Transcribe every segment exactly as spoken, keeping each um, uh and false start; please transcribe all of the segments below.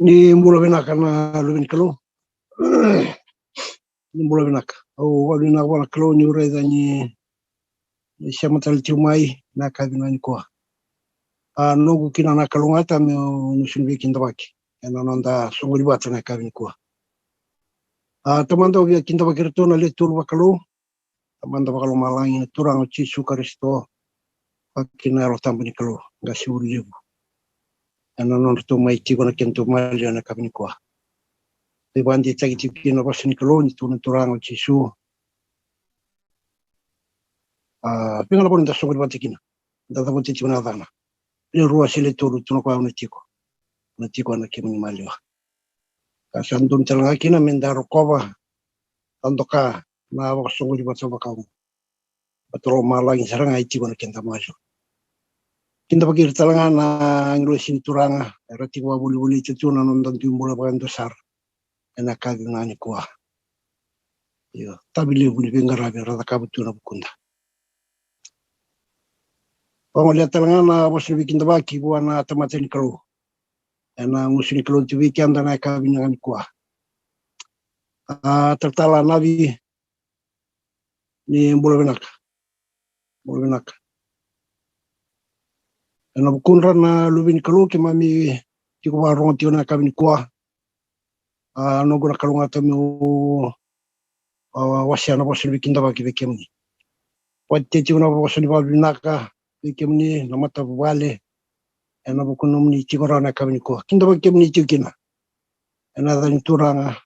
Ni bula vinaka na luve ni Kalou. Ni bula vinaka. Au vakavinavinaka vua na Kalou niu raica ni, ni sema tale tiko mai na yakavi nikua. A, noqu kina na kalougata meu, meu sega ni veikidavaki ena noda soqoni vata na yakavi nikua. A, Tamada, au via kidavaki iratou na lewe tolu vakalou. Tamada vakalomalagi, na Turaga o Jisu Karisito, vaka kina Yalo Tabu ni Kalou, qase ivurevure. Ena nodratou mai tiko na kedratou maliwa ena yakavi nikua. Veivakadeitaki tiko kina na vosa ni Kalou ni tukuna na Turaga o Jisu. A, vei ga na vanua da soqoni vata kina, da cavuta tiko na yacana. Lewe rua se lewe tolu, tukuna o koya au na tiko. Na tiko ena kemuni maliwa. Ka sa dodonu tale ga kina meda rokova, doka na vakasoqoni vata vakaoqo. Baleta lomalagi sara ga e tiko ena keda maliwa. Kidavaki ira tale ga na agilosi ni Turaga era tiko vakavolivolita tu na noda dui bula vakayadua sara ena yakavi ga nikua. Io, tavi levu ni veiqaravi era cakava tu ena vukuda. Vagolea tale ga na vosa ni veikidavaki vua na tamata ni Kalou ena gusu ni Kalou tu vei keda na yakavi ga nikua. A, talatala Navi, ni bula vinaka. Bula vinaka. Ena vukudra na luve ni Kalou keimami tiko vakarorogo tiko na yakavi nikua. A, noqu na kalougata meu, a, wasea na vosa ni veikidavaki vei kemuni. Vakatetei tiko na vosa ni vakavinavinaka vei kemuni na matavuvale ena vuku ni nomuni tiko rawa na yakavi nikua. Kidavaki kemuni tiko kina ena yaca ni Turaga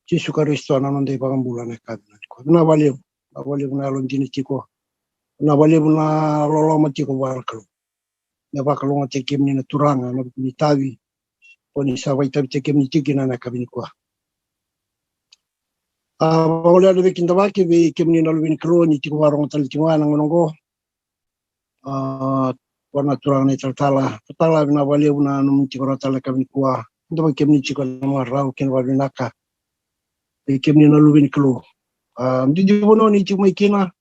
Jisu Karisito na noda iVakabula na yakavi nikua. Vinaka vakalevu. Vinaka vakalevu na yalodina tiko. Vinaka vakalevu na loloma tiko vua na Kalou. Me vakalougatataki kemuni na Turaga ena vuku ni tavi ko ni sa vakaitavitaki kemuni tiko kina ena yakavi nikua. A, vagolea na veikidavaki vei kemuni na luve ni Kalou ni tiko vakarorogo tale tiko ga ena gauna oqo. A, vua na turaga na italatala, talatala, vinaka vakalevu na nomuni tiko rawa tale ena yakavi nikua. Kidavaki kemuni tiko ena marau kei na vakavinaka vei kemuni na luve ni Kalou. A, duidui vanua ni tiko mai kina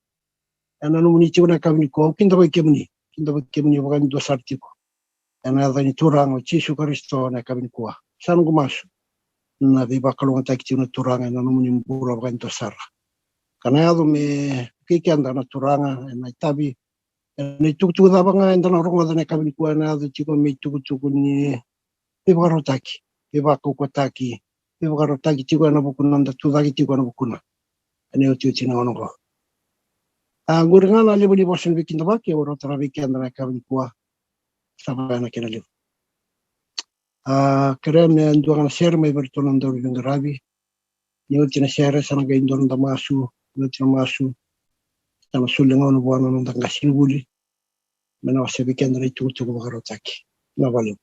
ena nomuni tiko na yakavi nikua, au kidavaki kemuni, kidavaki kemuni vakayadua sara tiko ena yaca ni Turaga o Jisu Karisito na yakavi nikua. Sa noqu masu na veivakalougatataki tiko na Turaga ena nomuni bula vakayadua sara. Ka na yaco me vukei keda na Turaga ena itavi, ena itukutuku cava ga eda na rogoca na yakavi nikua, ena yaco tiko me itukutuku ni veivakarautaki, veivakaukauwataki, veivakarautaki tiko ena vuku ni noda tucake tiko ena vukuna ena iotioti ni gauna oqo. A, qori ga na levu ni vosa ni veikidavaki au rauta rawa vei keda na yakavi nikua. Sa vaya na kena levu. A, kerea me dua ga na sere mai vei iratou na dauveiqaravi. Ni oti na sere sa na qai dua na noda masu. Ni oti na masu sa na soli na gauna vua na noda qasenivuli me na wasea vei keda na itukutuku vakarautaki. Vinaka vakalevu.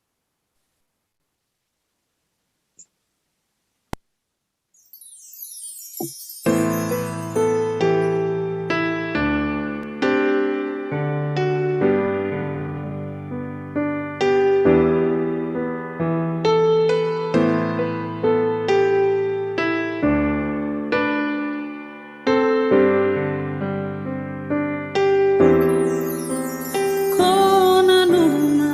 Ko nanuma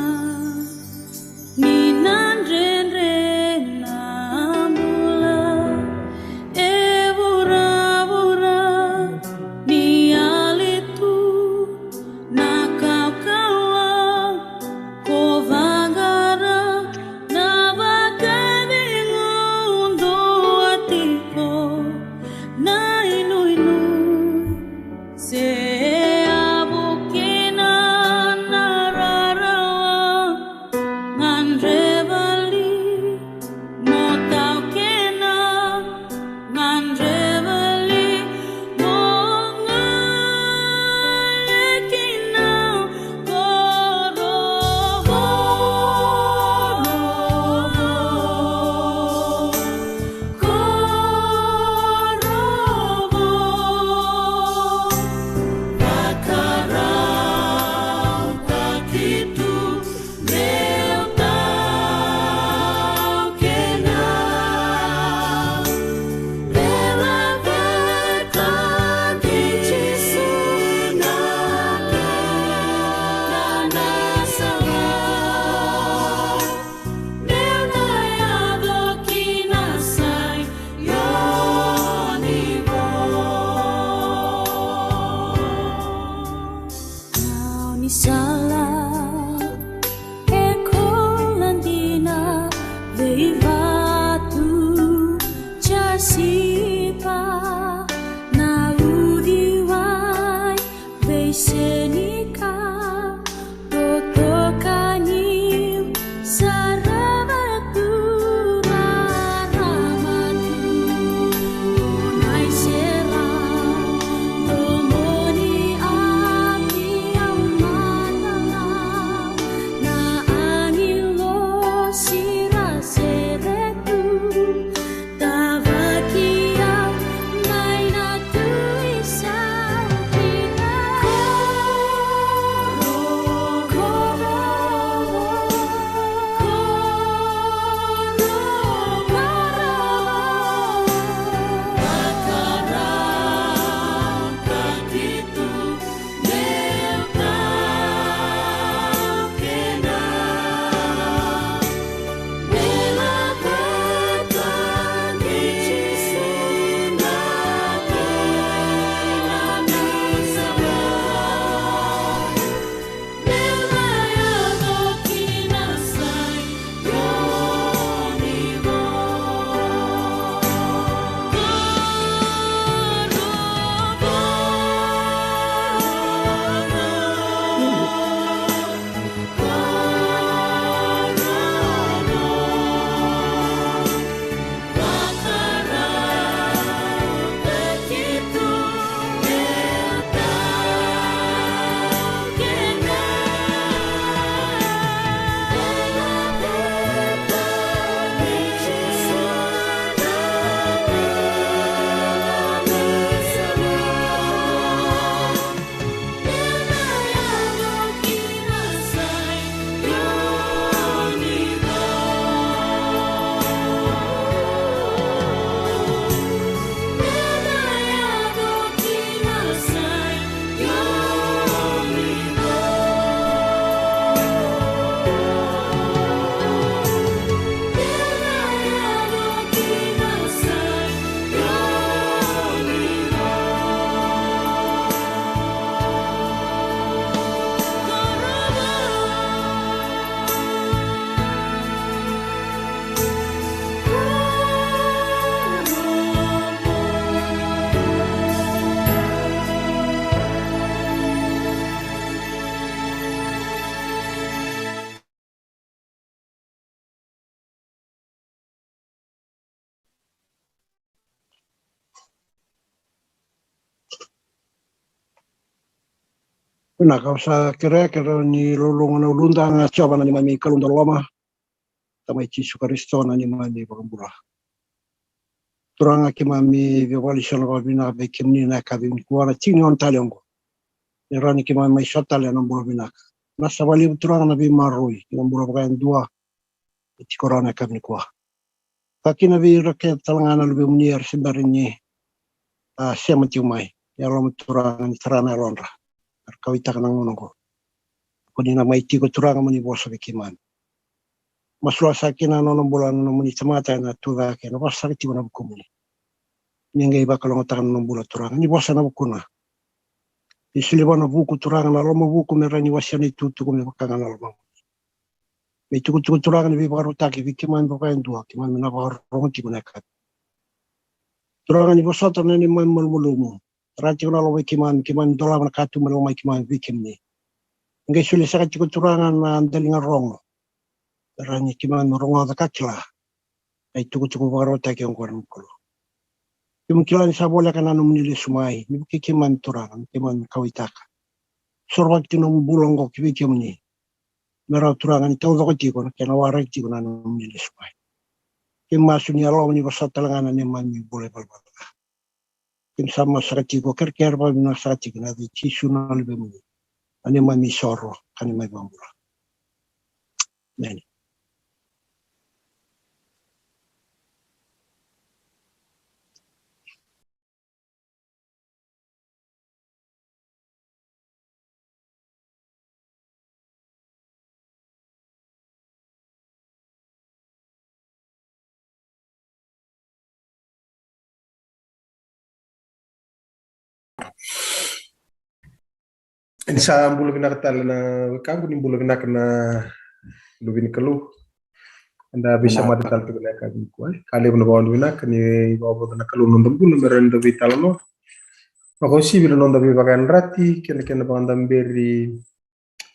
Nika, totoka niu sarava tu, rarama tu, nai sera, tomoni aki au na lala, na agilo sira sere tu. Vinaka, au sa kerea, kerea ni loloma na uluda ga, Jiova na neimami Kalou dauloloma, Tamai Jisu Karisito na neimami iVakabula. Turaga, keimami via vakalesuya na vakavinavinaka vei kemuni na yakavi nikua, na tiki ni gauna tale oqo. Ni rawa ni keimami mai sota tale ena bula vinaka. Vinaka sara vakalevu Turaga na veimaroroi kei na bula vakayadua e tiko rawa na yakavi nikua. Ka kina vei ira kece tale ga na luvemuni era se bera ni, a, sema tiko mai. Ni yaloma Turaga ni tara na yalodra. Era kauwaitaka na gauna oqo. Ko ni na mai tiko Turaga mo ni vosa vei keimami. Masulaka saka kina na nona bula na nomuni tamata ena tucake, ena vosa saka tiko ena vukumuni. Ni qai vakalougatataka na nona bula Turaga, ni vosa ena vukuna. Ni solia vua na vuku Turaga, na lomavuku me rawa ni wasea na itukutuku me vaka ga na lomamuni. Me itukutuku Turaga ni veivakarautaki vei keimami vakayadua, keimami na vakarorogo tiko na yakavi. Turaga ni vosota na neimami malumalumu. Tara tiko na loma i keimami, keimami dolava na katuba ni loma i keimami vei kemuni. Qai solia saka tiko Turaga na daliga rogo. Tara ni keimami rogoca ka kila na itukutuku vakarautaki oqo na Kalou. Keimami kila ni sa voleka na nomuni lesu mai, ni vukei keimami Turaga, me keimami kauwaitaka. Sorovaki tiko na nomu bula oqo ki vei kemuni. Me rawa Turaga ni taucoko tiko na kena waraki tiko na nomuni lesu mai. Keimami masu ni yaloma ni vosota tale ga na neimami bula ivalavala ca. Keimami sa masu saka tiko, kerekere vakavinaka saka tiko ena yaca i Jisu na luvemuni, na neimami isoro ka neimami ivakabula. Emeni. Ni sa bula vinaka tale na wekaqu, ni bula vinaka na luve ni Kalou. Eda veisemati tale tiko na yakavi nikua, e. Ka levu na vakavinavinaka ni vakavouta na Kalou na noda bula me rawa ni da veitalanoa. Vakauasivi na noda veivakayadrati kei na kena vakadaberi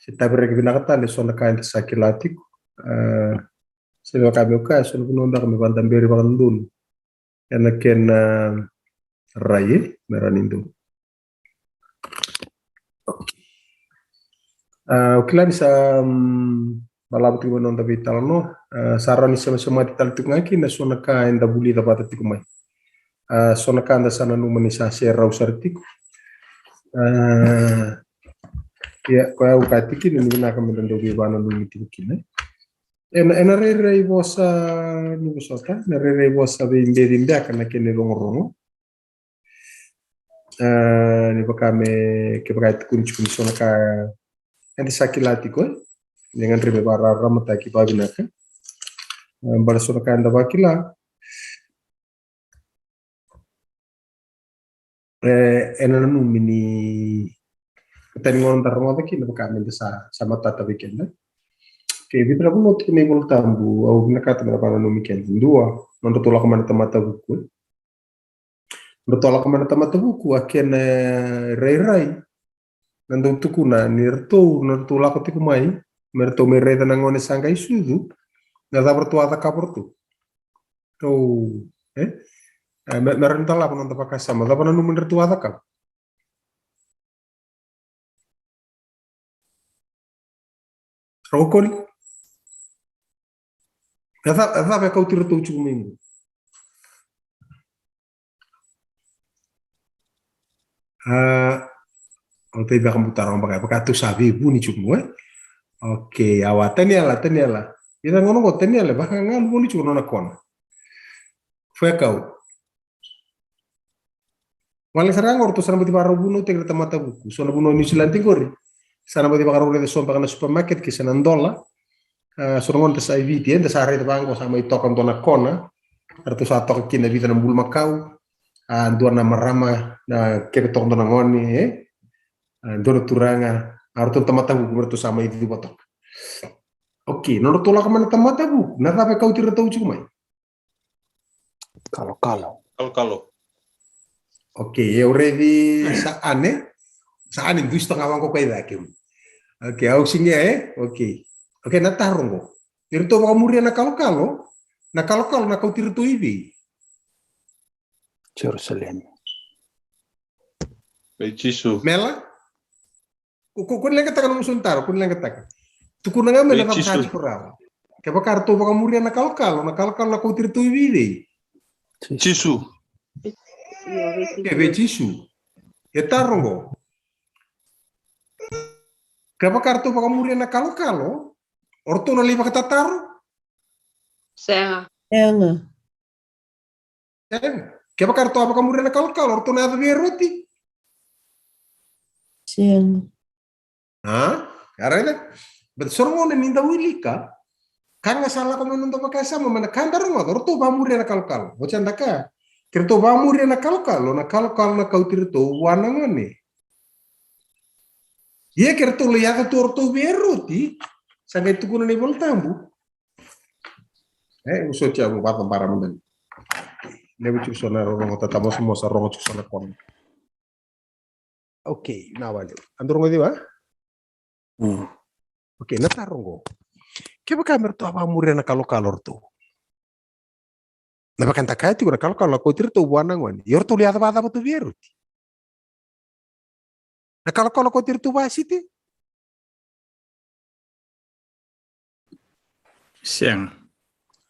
se taviraki vinaka tale eso na ka eda sa kila tiko. A, se vaka meu kaya, eso na vanua beka me vakadaberi vakadodonu ena kena rai, e, me rawa ni donu. Okay. A, au kila ni sa, mm, balavu tiko mai na noda veitalanoa. A, sa rawa ni semasemati tale tiko ga kina eso na ka eda vulica vata tiko mai. A, so na ka da sa nanuma ni sa serau sara tiko. A, ia, koya au kaya tiko kina ni vinaka me da dau veivakananumi tiko kina. Ena, ena rairai vosa, ni vosota, ena rairai vosa veibeci beka na kena irogorogo. A, ni vaka me, kevaka e tukuni tiko ni so na ka eda sa kila tiko, e, ni gadreva me vakararamataki vakavinaka. A, baleta so na ka eda vakila, e, ena nanumi ni tani gauna da rogoca kina vaka me da sa, sa matata vei keda. Ke vica na vanua tiko na iVola Tabu au vinakata me na vakananumi keda. Dua, nodratou lako mai na tamata vuku, e. Nodratou lako mai na tamata vuku, a kena rairai na dau tukuna ni ratou, na ratou lako tiko mai me ratou mai raica na gone sa qai sucu, na cava ratou a cakava ratou. Ratou, e? E, me, me rawa ni da lako na noda vakasama, cava na nanuma ni ratou a cakava. Rokoli. E ca, e cava e kauti ratou tiko mai qo? A, o tei vakabutara o baka, baka tu sa veivuni tiko, e? Okay, awa, Taniela, Taniela. Ira gono qo, Taniela, vaka ga vuni tiko nona kona. Fekau. Wale sara ga qori, ratou sa na baci vakarau vunau tiko na tamata vuku. So na vanua New Zealand tiko qori, sa na baci vakarau raica so beka na supermarket kei sa na dola. A, so na gauna da sa i Viti, e, da sa raica vaqo sa mai toka dua na kona. Ratou sa toka kina vica na bulumakau. A, dua na marama, na keve toka dua na gone, e? A, dua na turaga. A, ratou na tamata vuku, ratou sa mai cuva toka. Okay, nodratou lako mai na tamata vuku, na cava e kauti ratou tiko mai? Kalokalo. Kalokalo. Okay, e, au raici sa ane. Sa ane, dusi toka ga vaqo koya i cake. Okay, au siga, e? Okay. Okay, na taro qo. Ni ratou vakamuria na kalokalo, na kalokalo na kauti ratou i vei? Jerusalemi. Vei Jisu. Mela? Ko, ko, ko ni leqataka na nomu sau ni taro, ko ni leqataka. Tukuna ga mai na cava sa tiko rawa. Kevaka ratou vakamuria na kalokalo, na kalokalo na kauti ratou i vei? Jisu. Ke vei Jisu. E taro qo. Kevaka ratou vakamuria na kalokalo, o ratou na lai vakatataro? Sega. Sega. Sega. Kevaka ratou a vakamuria na kalokalo, ratou na yaco vei Eroti? Sega. A? Raica? But so na gauna ni da wilika, ka ga sa lako mai na noda vakasama, mai na ka da rogoca, ratou vakamuria na kalokalo. Oti ya da kaya, ke ratou vakamuria na kalokalo, na kalokalo na kauti ratou vua na gone. Ia ke ratou lai yaco tu o ratou vei Eroti, sa qai tukuna na iVola Tabu. E, au soti au vacabara mada ni. Levu tiko so na rorogo tatamosamosa, rogo tiko so na kona. Okay, na wale. Ado rogo ciwa? Mm. Okay, na taro qo. Kevaka me ratou a vakamuria na kalokalo ratou. Na vaka da kaya tiko na kalokalo na kauti ratou vua na gone. Ia ratou lai yaco vakacava tu vei Eroti? Na kalokalo kauti ratou vua Siti? Sega.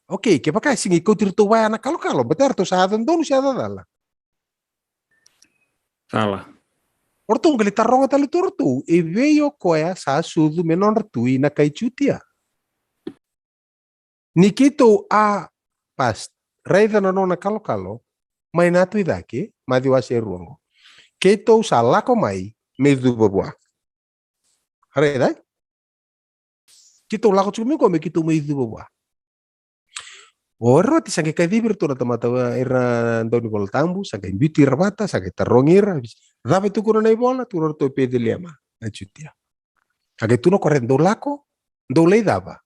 Okay, kevaka e sega ni kauti ratou vua na kalokalo, baleta ratou sa yaco donu se yaco cala? Cala. O ratou qai lai taroga tale tu o ratou, e vei o koya sa sucu me nodra tui na kai Jutia? Ni keitou a past, raica na nona kalokalo mai na yatu i cake, Maciu wase e rua qo. Keitou sa lako mai me cuva vua. A raica, e? Keitou lako tiko mai qo me keitou mai cuva vua. O Eroti sa qai kacivi iratou na tamata, ira na dau ni Vola Tabu, sa qai biuti ira vata, sa qai tarogi ira. Cava e tukuna na ivola? Tukuna o ratou e Peceliema, na Jutia. Sa qai tukuna o koya, dou lako, dou lai cava?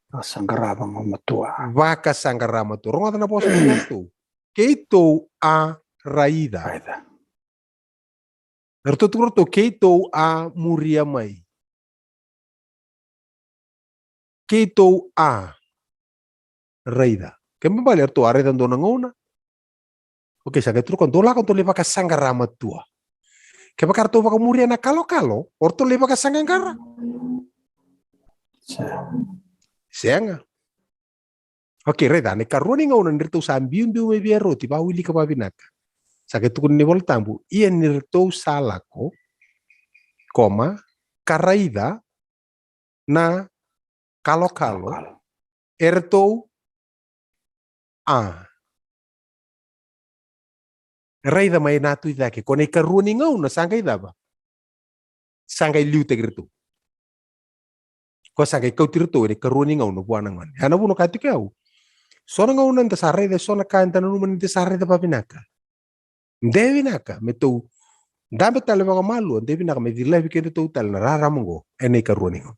Vakasaqara vakaomatua. Vakasaqara matua. Rogoca na vosa ni ratou. Keitou a raica. Raica. Eratou tukuna ratou, keitou a muria mai. Keitou a raica. Kena ibalebale eratou a raica dua na gauna. Okei, sa qai tukuna o koya, dou lako dou lai vakasaqara matua. Kevaka eratou vakamuria na kalokalo, o ratou lai vakasaqaqara? Sega. Okei, raica, na ikarua ni gauna ni ratou sa biubiu mai vei Eroti, vakawilika vakavinaka. Sa qai tukuna na iVola Tabu, ia ni ratou sa lako, koma, ka raica na kalokalo, eratou a raica mai na tu i cake. Ko na ikarua ni gauna sa qai cava? Sa qai liutaki iratou. Ko sa qai kauti iratou ena ikarua ni gauna vua na gone. Ia na vuna ka tiko yau, so na gauna da sa raica e so na ka eda nanuma ni da sa raica vavinaka, de vinaka me tou dabe tale vakamalua, de vinaka me cilavi kedatou tale na rarama oqo ena ikarua ni gauna.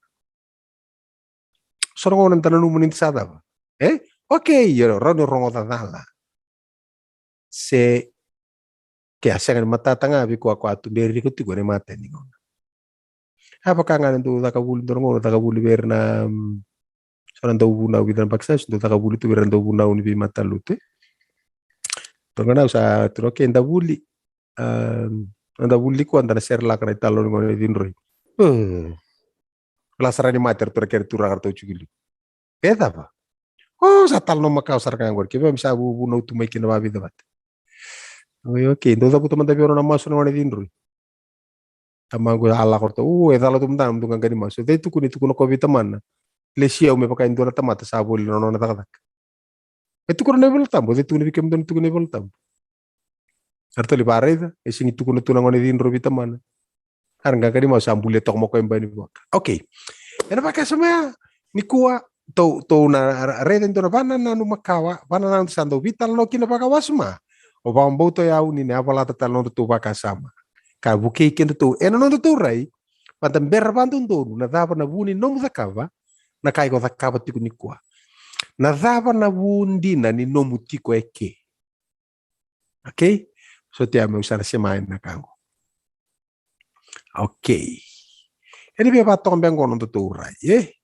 So na gauna da nanuma ni da sa cava? E? Okei, io, rawa ni rogoca cala. Se ke a sega ni matata ga vei koya ko a tuberi iko tiko ena imatai ni gauna. A vaka ga na dau caka vuli, dua na gauna caka vuli vei ira na, mm, so na dau vunau, vica na bakasasi dau caka vuli tu vei ira na dau vunau ni veimatalotu. Dua na gauna au sa tukuna, okei, da vuli. A, da vuli koya, da na serelaka na italanoa ni gone cidroi. Hmm. Lasara ni mate ratou na kena turaga ratou tiko i liu. E cava? O, sa talanoa makawa sara ga qori. Kevaka me sa vu- vunau tu mai kina vakavica vata. Oi, okei, dou cavuta mada vei au na masu na gone cidroi. Tamaqu a lako ratou, u, e cala tu mada na mudou qaqa ni masu. Cei tukuni, tukuna koya vei tamana. Lesi au me vaka e dua na tamata sa voli na nona cakacaka. E tukuna na iVola Tabu, o cei tukuna vei kemudou ni tukuna na iVola Tabu? Eratou lai vakaraica, e sega ni tukuna tu na gone cidroi vei tamana. A ra qaqa ni masu, sa bulia toka mai o koya e bai ni vaka. Okei. Ena vakasama ya, nikua, tou, tou na ra-, raica e dua na vanananu makawa, vanananu sa dau veitalanoa kina vakawasoma. O vakabauta o yau ni na yavalata tale na nodatou vakasama. Ka vukei kedatou ena nodatou rai, meda bera vakadodonu na cava na vu ni nomu cakava na ka iko cakava tiko nikua. Na cava na vu dina ni nomu tiko eke? Okei? Sotia meu sa na sema yani na ka qo. Okei. Ena via vakatoka beka qo na nodatou rai, e?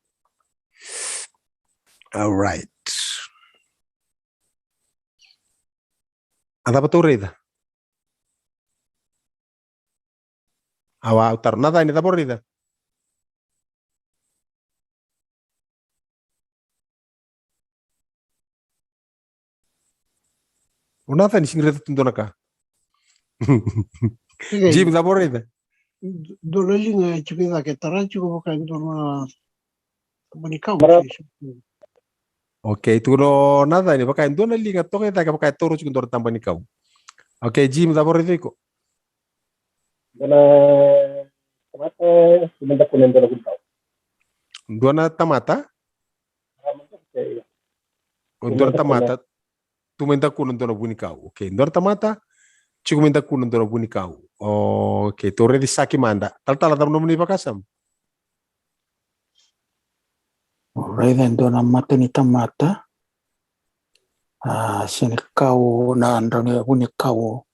Alright. A cava tou raica? Au a, au taro. Nacani, cava o raica? O Nacani sega ni raica tu dua na ka. Jim, cava o raica? Dua na liga e tiko i cake, tara tiko vaka e dua na taba ni kau. Okei, tukuna o Nacani, vaka e dua na liga toka i cake, vaka e taura tiko dua na taba ni kau. Okei, Jim, cava o raica iko? Dua na tamata, dua na vunikau. Dua na tamata? O dua na tamata tu mai dakuna dua na vunikau. Okei, dua na tamata tiko mai dakuna dua na vunikau. Okei, tou raici saki mada. Talatala, cava nomuni vakasama? Raica e dua na mata ni tamata, a, se ni kau na drau ni vunikau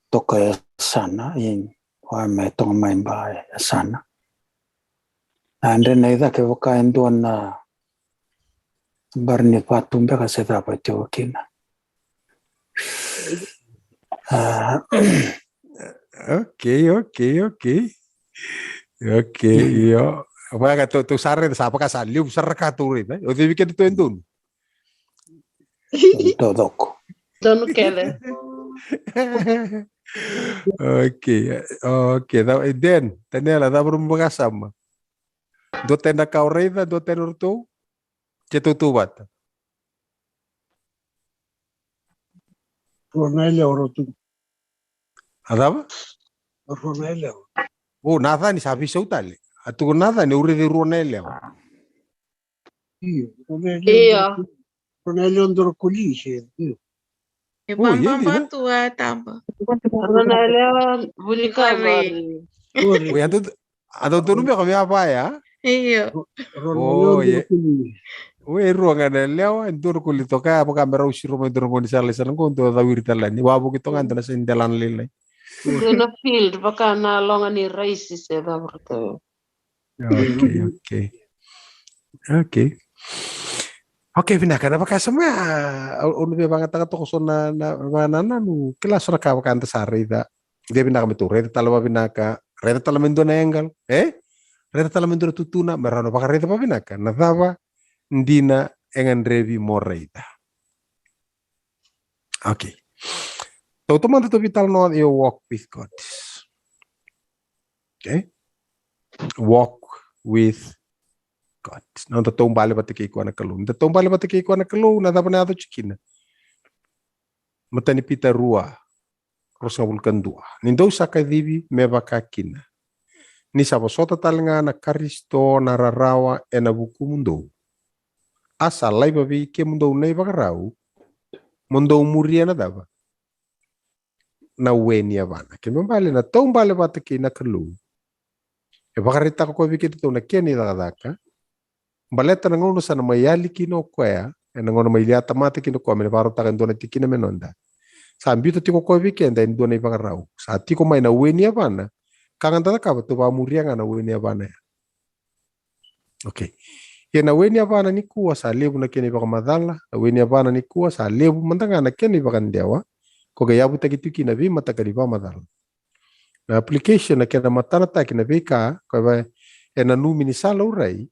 toka e yasana, i wa me toka mai ba e yasana. A dre na i cake vaka e dua na bari ni vatu beka se cava e tiko kina. A. Okei, okei, okei. Okei, io. Vaka tou, tou sa raica, sa vaka sa levu sara ka tou raica, e? O cei vei kedatou e donu? Taucoko. Donu kece. Okei, okei. Ca-, e, Dan, Daniela, cava nomu vakasama? Dua tani na ka o raica, dua tani o ratou? Ke tou tautauvata? Rua na yalewa o ratou. A cava? Rua na yalewa. O, Nacani sa veisau tale. A tukuna o Nacani, au raica e rua na yalewa. Io, rua na yalewa. Io. Rua na yalewa, dua na koli, se, io. E, o, ia, vababa dina tu a taba. Rua na yalewa, vunikau qori. Qori. O, ia, dou, a dodonu beka me a vaya? Io. Ro-, ro-, o, ro-, ia. Ro-, ro-, o, e rua ga na yalewa, e dua na koli toka, vaka me rau siro mai dua na gaunisala, sa na qo, dua cawiri tale yani. Wavoki toka, dua na sa ni delana lailai. Dua na field, vaka na loga ni raisi se cava ratou. Okay, okay. Okay. Okay, vinaka. Na vakasama ya, au, au na via vagataka toka so na, na vakanananu, kila so na ka vaka eda sa raica. De vinaka me tou raica tale vavinaka, raica tale me dua na angle, e? Raica tale me dua na tutuna, me rawa na vakaraica vavinaka. Na cava dina e gadrevi mo raica. Okay. Tou taumada tou veitalanoa e walk with God. Okay? Walk with God. Na noda taubale vata kei koya na Kalou. Noda taubale vata kei koya na Kalou, na cava na yaco tiko kina? Matai ni Pita rua, ruasagavulu ka dua. Ni dou sa kacivi me vaka kina. Ni sa vosota tale ga na Karisito na rarawa ena vukumudou. A sa laiva vei kemudou na ivakarau, mo dou muria na cava? Na we ni yavana. Kena ibalebale na taubale vata kei na Kalou. E vakaraitaka o koya vei kedatou na kena icakacaka. Baleta na gauna sa na mai yali kina o koya, ena gauna mai lia tamata kina o koya, me na vakarautaka e dua na tikina me noda. Sa biuta tiko o koya vei keda e dua na ivakarau. Sa tiko mai na we ni yavana, ka ga da cakava, tou vakamuria ga na we ni yavana ya. Okay. Ia na we ni yavana nikua sa levu na kena ivakamacala, na we ni yavana nikua sa levu mada ga na kena ivakadewa, ko qai yavutaki tiko kina veimataka ni vakamacala. Na application, na kena matanataki na veika, ko e va, e nanumi ni sa laurai,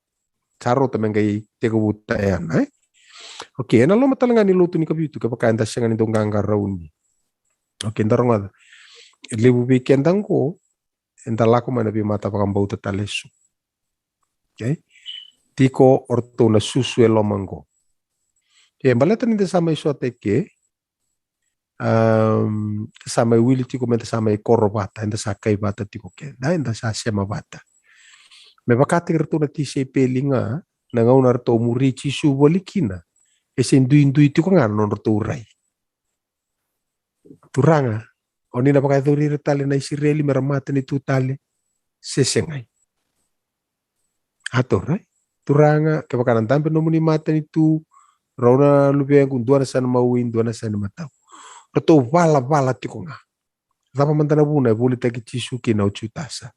sa rauta me qai tekivuta e yana, e? Okay, ena loma tale ga ni lotu ni kavitu, kevaka eda sega ni dau qaqarauni. Okay, da rogoca. E levu vei keda qo, eda lako mai na veimata vakabauta tale eso. Okay? Tiko o ratou na susu e loma qo. E baleta ni da sa mai sota eke, um, sa mai wili tiko me da sa mai koro vata, eda sa kai vata tiko keda, eda sa sema vata. Me vakataki ratou na tisaipeli ga, na gauna ratou muri Jisu voli kina, e se duidui tiko ga na nodratou rai. Turaga, o ni na vakayacori ira tale na Isireli me ra matanitu tale, se segai? A taura, e? Turaga, kevaka na dabe nomuni matanitu, rau na luvequ, dua na sa na mawi, dua na sa na matau. Ratou valavala tiko ga. Cava mada na vuna e volitaki Jisu kina o Jutasa?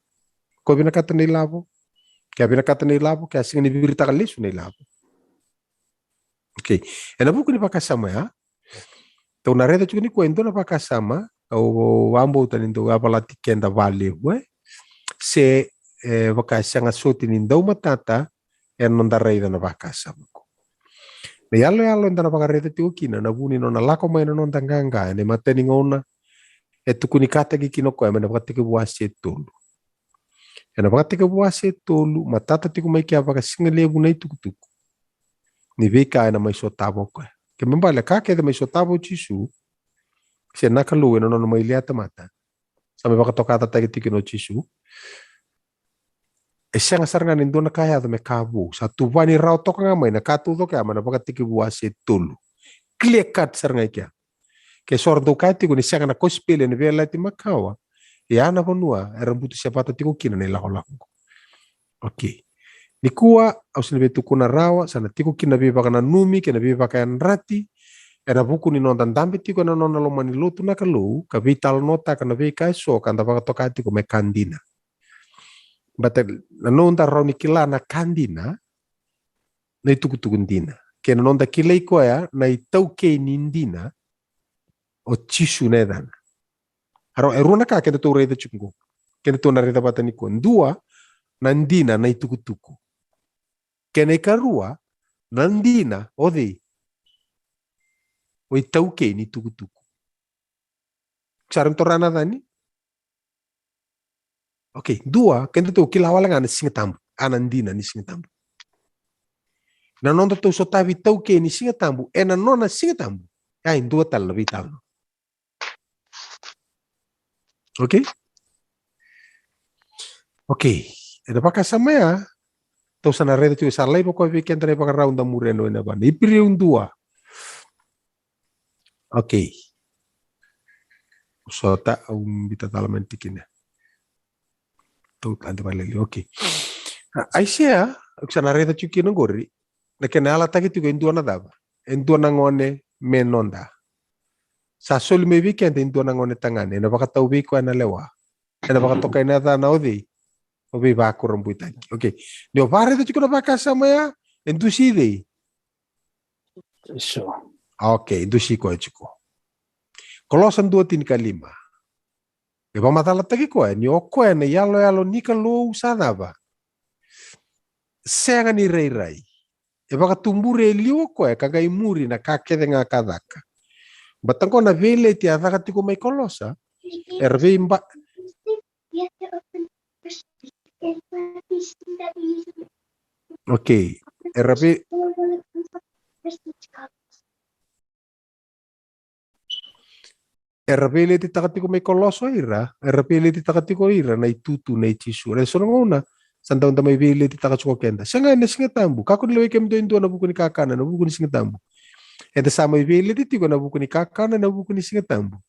Ko vinakata na ilavo? Ke a vinakata na ilavo, ke a sega ni viritaka lesu na ilavo. Okay. Ena vuku ni vakasama ya, tou na raica tiko nikua e dua na vakasama, au vakabauta ni dau yavalati keda vakalevu, e? Se, e, vaka e sega soti ni dau matata, ena noda raica na vakasama qo. Na iyaloyalo eda na vakaraica tiko kina, na vu ni nona lako mai na noda qaqa, ena imatai ni gauna, e tukunikataki kina o koya mai na Vakatekivu wase tolu. Ena Vakatekivu wase tolu, matata tiko mai kea vakasigalevu na itukutuku ni veika ena mai sotava o koya. Kena ibalebale ka kece mai sotava o Jisu, se na Kalou ena nona mai lia tamata, sa mai vakatokacataki tiko kina o Jisu. E sega sara ga ni dua na ka e yaco me ka vou. Sa tuvani rawa toka ga mai na ka taucoko ya mai na Vakatekivu wase tolu. Clear cut sara ga i kea. Ke so era dau kaya tiko ni sega na kosipeli ena Veiyalayalati Makawa, e a na vanua era butusevata tiko kina na ilakolako qo. Okay. Nikua, au sa na via tukuna rawa, sa na tiko kina na veivakananumi kei na veivakayadrati ena vuku ni noda dabe tiko ena nona loma ni lotu na Kalou, ka veitalanoataka na veika eso ka da vakatoka tiko me ka dina. Baleta na noda rawa ni kila na ka dina, na itukutuku dina. Kei na noda kilai koya na itaukei ni dina, o Jisu na yacana. A rau, e rua na ka kedatou raica tiko qo. Kedatou na raica vata nikua. Dua, na dina na itukutuku. Kei na ikarua, na dina o cei? O itaukei ni tukutuku. Sa raica me taura na yacani? Okay, dua, kedatou kila wale ga na Siga Tabu, a na dina ni Siga Tabu. Na nodatou sotavi itaukei ni Siga Tabu ena nona Siga Tabu, e a dua tale na veitalanoa. Okay? Okay. Ena vakasama ya, tou sa na raica tiko, sa laiva o koya vei keda na ivakarau, da muria na we ni yavana. Iperiu dua. Okay. Sota, au bita tale mai na tikina. Tou tade valeli, okay. A, Aisea, au sa na raica tiko kina qori, na kena yalataki tiko e dua na cava? E dua na gone me noda. Sa soli mai vei keda e dua na gone tagane, ena vakatau vei koya na lewa. Ena vakatokai na yacana o cei? O Veivakurabuitaki. Okay. Ni o vakaraica tiko na vakasama ya, e dusi cei? Jisu. Okay, dusi koya tiko. Kolosa dua tinikalima. E vakamacalataki koya ni o koya na iyaloyalo ni Kalou sa cava? Sega ni rairai. E vakatuburi e liu o koya ka qai muri na ka kece ga ka caka. Bata qo na veileti a caka tiko mai Kolosa. Era veiba. Okay. Era vei Era veiletitaka tiko mai Kolosa o ira, era veiletitaka tiko o ira na itutu nei Jisu. Era so na gauna sa dau da mai veiletitaka tiko keda. Sega ena Siga Tabu, kakua ni lewai kemudou e dua ena vuku ni kakana, ena vuku ni Siga Tabu. Eda sa mai veileti tiko ena vuku ni kakana, ena vuku ni Siga Tabu.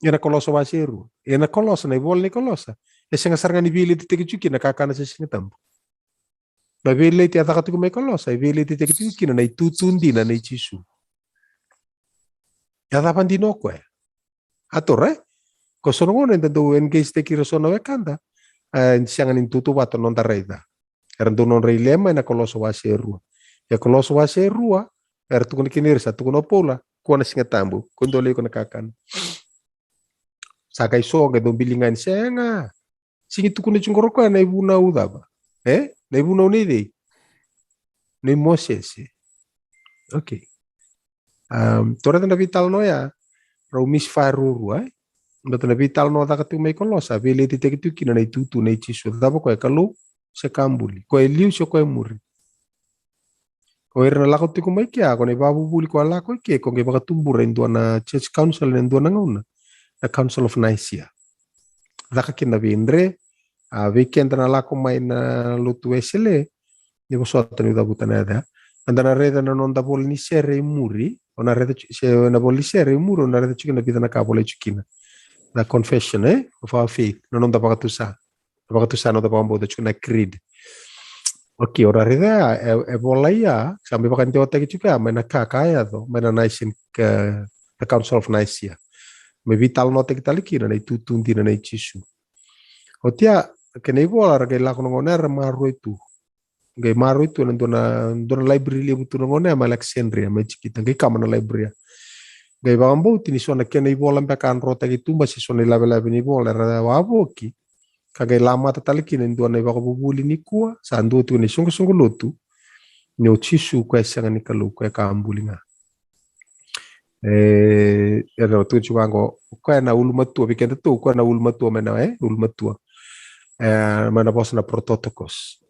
Ena Kolosa wase e rua. Ena Kolosa, na ivola ni Kolosa, e sega sara ga ni veiletitaki tiko kina na kakana se Siga Tabu. Na veileti a caka tiko mai Kolosa, e veiletitaki tiko kina na itutu dina nei Jisu. A cava dina o koya? A toro, e? Ko so na gauna eda dau engage-taki ira so na wekada, e sega ni tautauvata na noda raica. Era dau nodra ilema ena Kolosa wase e rua. Ia Kolosa wase e rua, era tukuna kina ira, sa tukuna o Paula, kua na Siga Tabu, ko dou lai iko na kakana. Sa qai so qai dau bili ga ni sega. Sigi tukuna tiko qori o koya na ivunau cava? E? Na ivunau nei cei? Nei Mosese. Okay. Um, tou raica na veitalanoa ya, rau misfire ruarua, e? Baleta na veitalanoa caka tiko mai Kolosa, veiletitaki tiko kina na itutu nei Jisu. Cava koya, Kalou se ka buli? Koya e liu se koya e muri? O ira na lako tiko mai kea, ko na ivakavuvuli ko a lako i ke, ko qai vakatubura e dua na church council ena dua na gauna, na Council of Nicaea. Caka kina na veidre, a, vei keda na lako mai na lotu Wesele, ni vosota niu cavuta na yaca. Eda na raica na noda vola ni sere i muri, o na raica tiko, se na vola ni sere i muri, o na raica tiko na vica na ka volai tiko kina. Na confession, e? Of our faith, na noda vakatusa. Vakatusa na noda vakabauta tiko na creed. Okay, o ra raica ya, e, e volai ya, sa mai vakadewataki tiko ya, mai na ka ka yaco, mai na Nicene, e, the Council of Nicaea. Mai veitalanoataki tale kina na itutu dina nei Jisu. Oti ya, kena ivola ra qai lako na gauna era maroroi tu. Qai maroroi tu ena dua na, dua na library levu tu na gauna ya mai Alexandria, mai Ijipita. Qai kama na library ya. Qai vakabauti ni so na kena ivola beka a drotaki tu, ba se so na ilavelave ni vola era wavoki. Ka qai lamata tale kina e dua na ivakavuvuli nikua, sa dua tiko na isoqosoqo lotu, ni o Jisu koya e sega ni Kalou, koya e ka buli ga. E, era tukuna tiko vaqo, koya na ulumatua, vei kedatou, koya na ulumatua mai na, e, ulumatua. E, mai na vosa na prototokos.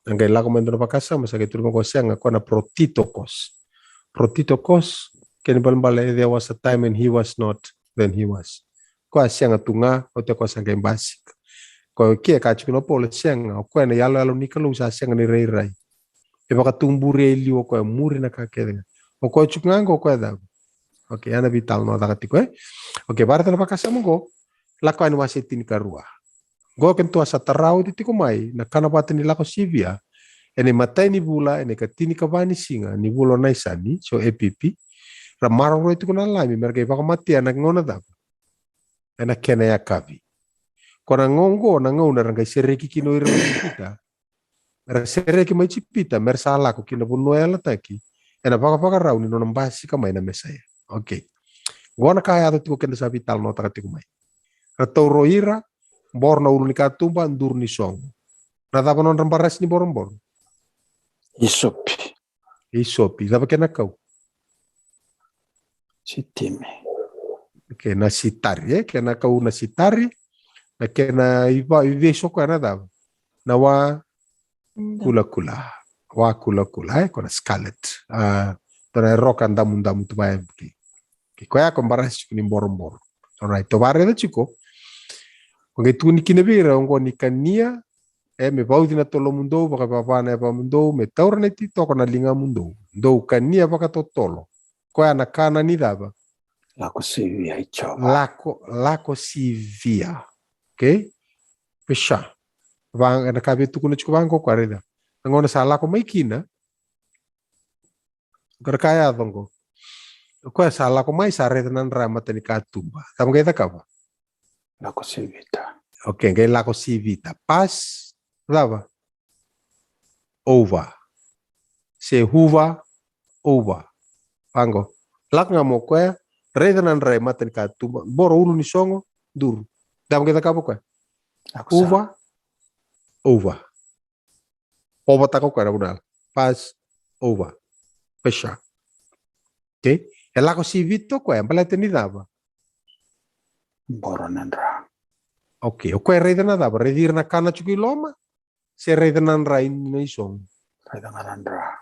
A qai lako mai dua na vakasama, sa qai tukuna vaqo sega, koya na protitokos. Protitokos, kena ibalebale, there was a time when he was not, then he was. Koya sega tu ga, oti koya sa qai basika. Koya ke ka tiko na Paula, sega, o koya na iyaloyalo ni Kalou sa sega ni rairai. E vakatuburi e liu o koya, muri na ka kece ga. O koya tiko ga qo, o koya cava? Okay, ya na veitalanoa caka tiko, e? Okay, vareta na vakasama qo, Lako Yani wase tinikarua. Qo kedatou a sa tara oti tiko mai na kana vata ni Lako Sivia, ena imatai ni vula, ena ikatinikava ni siga ni vula o Naisani, so Epipi, ra maroroi tiko na Lami, me ra qai vakamatea ena gauna cava? Ena kena yakavi. Ko na gauna qo, na gauna ra qai sereki kina o ira mai Ijipita. Ra sereki mai Ijipita, me ra sa lako ki na vanua yalataki, ena vakavakarau ni nona basika mai na Mesaia. Okay. Qo na ka yaco tiko keda sa veitalanoataka tiko mai. Ra taura o ira, boro na ulu ni katuba, duru ni soqo. Na cava nodra barasi ni boroboro? Isopi. Isopi. Cava kena kau? Sitimi. Okay, na sitari, e? Kena kau na sitari, na kena iva, ivei so koya na cava? Na wa kulakula. Wa kulakula, e? Ko na scarlet. A, dua na roka damudamu tu vaya, okay. Okay, koya ko barasi tiko ni boroboro. Alright, tou vakaraica tiko. Ko qai tukuni kina vei ira, oqo ni kania, e, me vauci na tolomudou, vakavava na yavamudou, me taura na ititoko na ligamudou. Dou kania vakatotolo. Koya na kana ni cava? Lako sivia i Jiova. Lako, Lako Sivia. Okay? Pesha. Va, na ka via tukuna tiko vaqo, ko a raica. Na gauna sa lako mai kina, qo na ka yaco qo. O koya sa lako mai, sa raica na dra e matanikatuba. Cava qai cakava? Lako sivita. Okay, qai lako sivita. Past, cava? Over. Se huva, over. Vaqo. Lako ga mai o koya, raica na dra e matanikatuba, boro ulu ni sogo, duru. Cava qai cakava o koya? Lako sa. Huva, over. Overtaka o koya na vanua. Past, over. Pressure. Okay? E lako sivita o koya, baleta ni cava? Boro na dra. Okay, o koya e raica na cava? Raici ira na kana tiko i loma? Se raica na dra i na isogo? Raica ga na dra.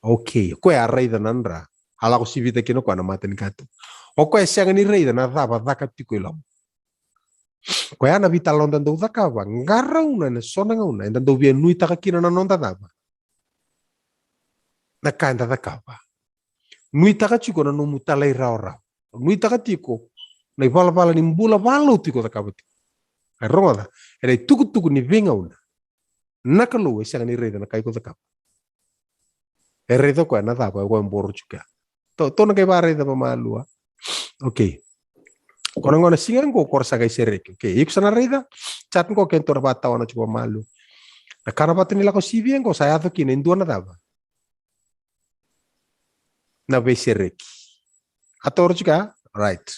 Okay, o koya a raica na dra. A lako sivita kina o koya na matanikatuba. O koya e sega ni raica na cava caka tiko i loma. Koya na veitalanoa da dau cakava, qarauna ena so na gauna eda dau via nuitaka kina na noda cava? Na ka eda cakava. Nuitaka tiko na nomu talairawarawa. Nuitaka tiko na ivalavala ni bula vakalotu iko cakava tiko. Qai rogoca, ena itukutuku ni veigauna, na Kalou e sega ni raica na ka iko cakava. E raica o koya na cava o koya e boro tiko kea. Tou, tou na qai vakaraica vakamalua. Okay. Ko na gauna siga qo ko ra sa qai sereki. Okay, iko sa na raica chart qo, kedatou na vakatawana tiko vakamalua. Na kana vata ni lako sivia qo sa yaco kina e dua na cava? Na veisereki. A toro tiko ya? Right.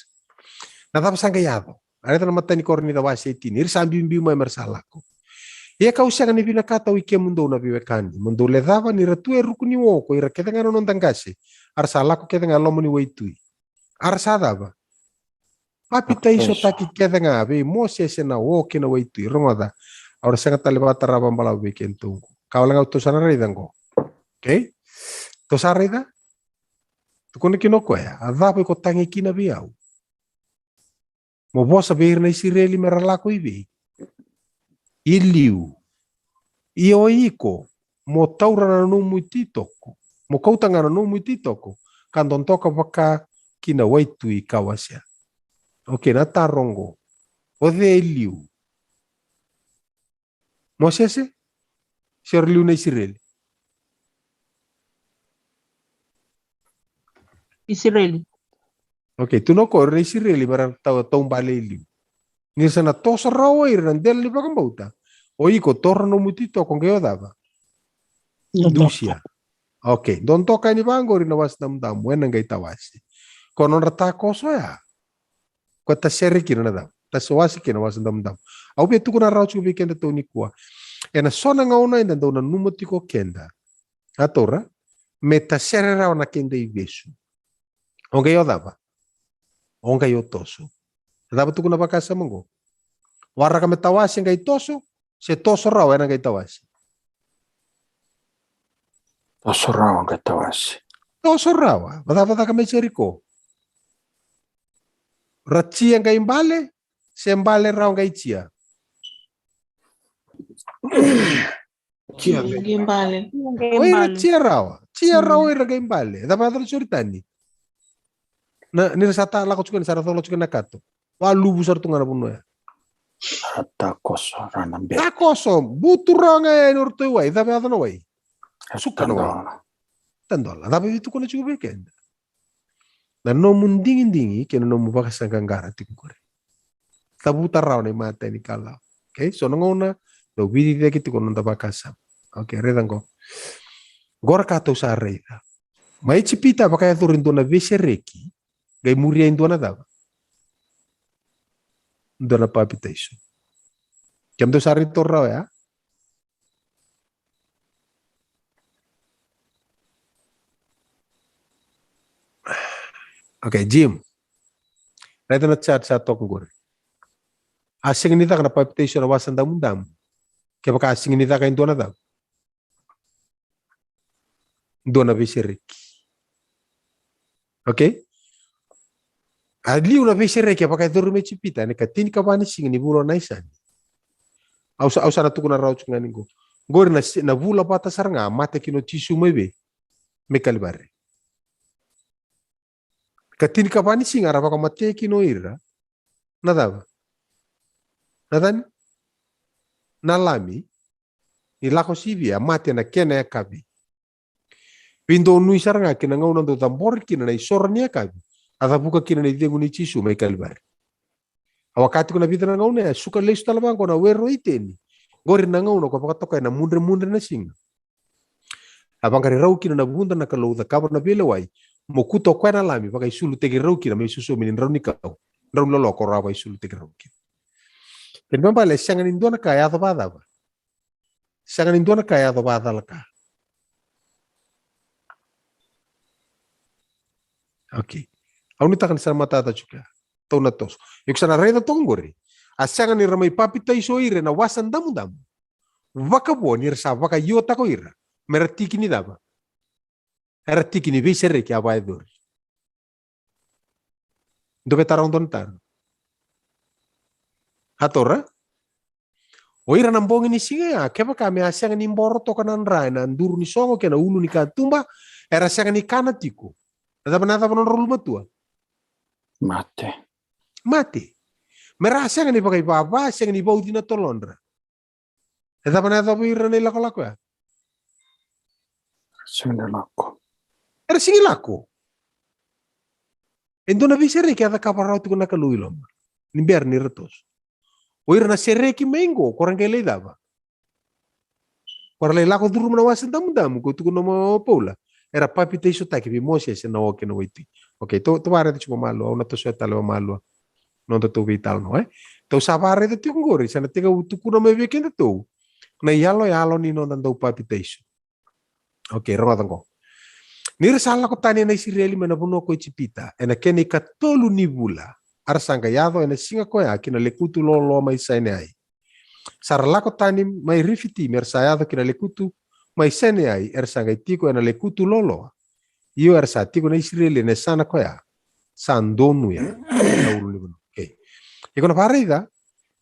Na cava sa qai yaco? A raica na imatai ni Korinica wase e tini. Ira sa biubiu mai me ra sa lako. Ia kau sega ni vinakata oi kemudou na veiwekani, mo dou lecava ni ra tu e ruku ni o ko ira kece ga na noda qase, a ra sa lako kece ga e loma ni waitui. A ra sa cava? Papitaisotaki kece ga vei Mosese na o kei na waitui. Rogoca, au na sega tale vakatarava balavu vei kedatou qo. Ka wale ga tou sa na raica qo. Okay? Tou sa raica? Tukuna kina o koya, a cava iko tagi kina vei au? Mo vosa vei ira na Isireli me ra lako i vei? I liu. Ia o iko, mo taura na nomu ititoko, mo kauta ga na nomu ititoko, ka dodoka vaka ki na waitui ka wasea. Okay, na taro qo. O cei e liu? Mosese? Se o ira liu na Isireli? Isireli. Okay, tukuna o koya o ira na Isireli me ra tau, taubale i liu. Ni ra sa na toso rawa o ira na dela ni vakabauta, o iko taura na nomu ititoko qai o cava? Dodoka. Dusia. Okay, dodoka yani vaqori na Wasa Damudamu, ena qai tawase. Ko nodra takoso ya. Ko tasere kina na cava? Tawase kina na Wasa Damudamu. Au via tukuna rawa tiko vei kedatou nikua. Ena so na gauna eda dau nanuma tiko keda, a taura, me tasere rawa na keda ivesu. O qai o cava? O qai o toso. E cava tukuna vakasama qo? Waraka me tawase qai toso, se toso rawa ena qai tawase? Toso rawa qai tawase. Toso rawa. Vacavacaka mai Jeriko. Ra tia qai bale, se bale rawa qai tia? Tia qai bale. O ira tia rawa. Tia rawa o ira qai bale. Cava yaco na Joritani? Na, ni ra sa ta lako tiko, ni sa ra cola tiko na kato. Valuvu sara tu ga na vanua ya. Ra takoso, ra na bera. Takoso, butu rawa ga yani o ratou i wai. Cava yaco na wai? Suka na wai. Tadola. Tadola. Cava e tukuna tiko vei keda? Na nomu digidigi kei na nomu vakasaqaqara tiko qori. Cavuta rawa na imatai ni kalawa. Okay, so na gauna dau veiciciyaki tiko na noda vakasama. Okay, raica qo. Qo ra ka tou sa raica. Mai Ijipita vakayacori dua na veisereki, qai muria e dua na cava? Dua na papitaiso. Kemudou sa raica rawa ya? Okay, Jim. Raica na chart sa toka qori. A sega ni caka na papitaiso na Wasa Damudamu kevaka a sega ni caka e dua na cava? Dua na veisereki. Okay? A liu na veisereki e vakayacori mai Ijipita ena ikatinikava ni siga ni vula o Naisani. Au sa, au sa na tukuna rawa tiko ga ni qo. Qori na si-, na vula vata sara ga a mate kina o Jisu mai vei? Mai Kalivari. Ikatinikava ni siga era vakamatea kina o ira na cava? Na cava? Na lami ni lako sivia, a mate ena kena yakavi. Veidonui sara ga kina gauna dau cabori kina na isoro ni yakavi, A cavuka kina na icegu nei Jisu mai Kalivari. A waka tiko na vica na gauna ya, suka lesu tale vaqo na were o Iteni. Qori na gauna ko vakatokai na mudremudre na siga. A vaqari rau kina na vuda na Kalou, cakava na veilewai, mokuta o koya na Lami, vakaisulutaki rau kina mai sosomi ni drau ni kau, drau ni loloko, rau a vakaisulutaki rau kina. Kena ibalebale, e sega ni dua na ka e yaco vakacava? Sega ni dua na ka e yaco vakacalaka. Okay. Au nuitaka ni sa na matata tiko ya. Tou na toso. Iko sa na raica toka qori. A sega ni ra mai papitaiso ira ena Wasa Damudamu vakavo ni ra sa vakaiotaka o ira me ra tiki ni cava? Era tiki ni veisereki a vakayacori. Dou via taro, dou na taro. A taura. O ira na bogi ni siga ya, kevaka me a sega ni boro toka na dra ena duru ni sogo kei na ulu ni katuba, era sega ni kana tiko. Na cava, na cava nodra ulumatua? Mate. Mate. Me ra sega ni vakaivava, sega ni vauci na tolodra. E cava na yaco vei ira na ilakolako ya? Sega ni lako. Era sega ni lako. E dua na veisereki a cakava rawa tiko na Kalou i loma ni bera ni ra toso. O ira na sereki mai qo, ko ra qai lai cava? Ko ra lai lako curuma na Wasa Damudamu, ko tukuna mai o Paula. Era papitaisotaki vei Mosese na o kei na waitui. Okay, tou, tou vakaraica tiko vakamalua, au na tosoya tale vakamalua nodatou veitalanoa, e? Tou sa vakaraica tiko qori, sa na tekivu tukuna mai vei kedatou na iyaloyalo ni noda dau papitaiso. Okay, rogoca qo. Ni ra sa lako tani na Isireli mai na vanua ko Ijipita, ena kena ikatolu ni vula, a ra sa qai yaco ena siga koya ki na lekutu loloa mai Saineai. Sa ra lako tani mai Rifiti, me ra sa yaco ki na lekutu mai Saineai, era sa qai tiko ena lekutu loloa. Io, era sa tiko na Isireli ena yasana koya sa donuya na ulunivanua. Okay. Iko na vakaraica,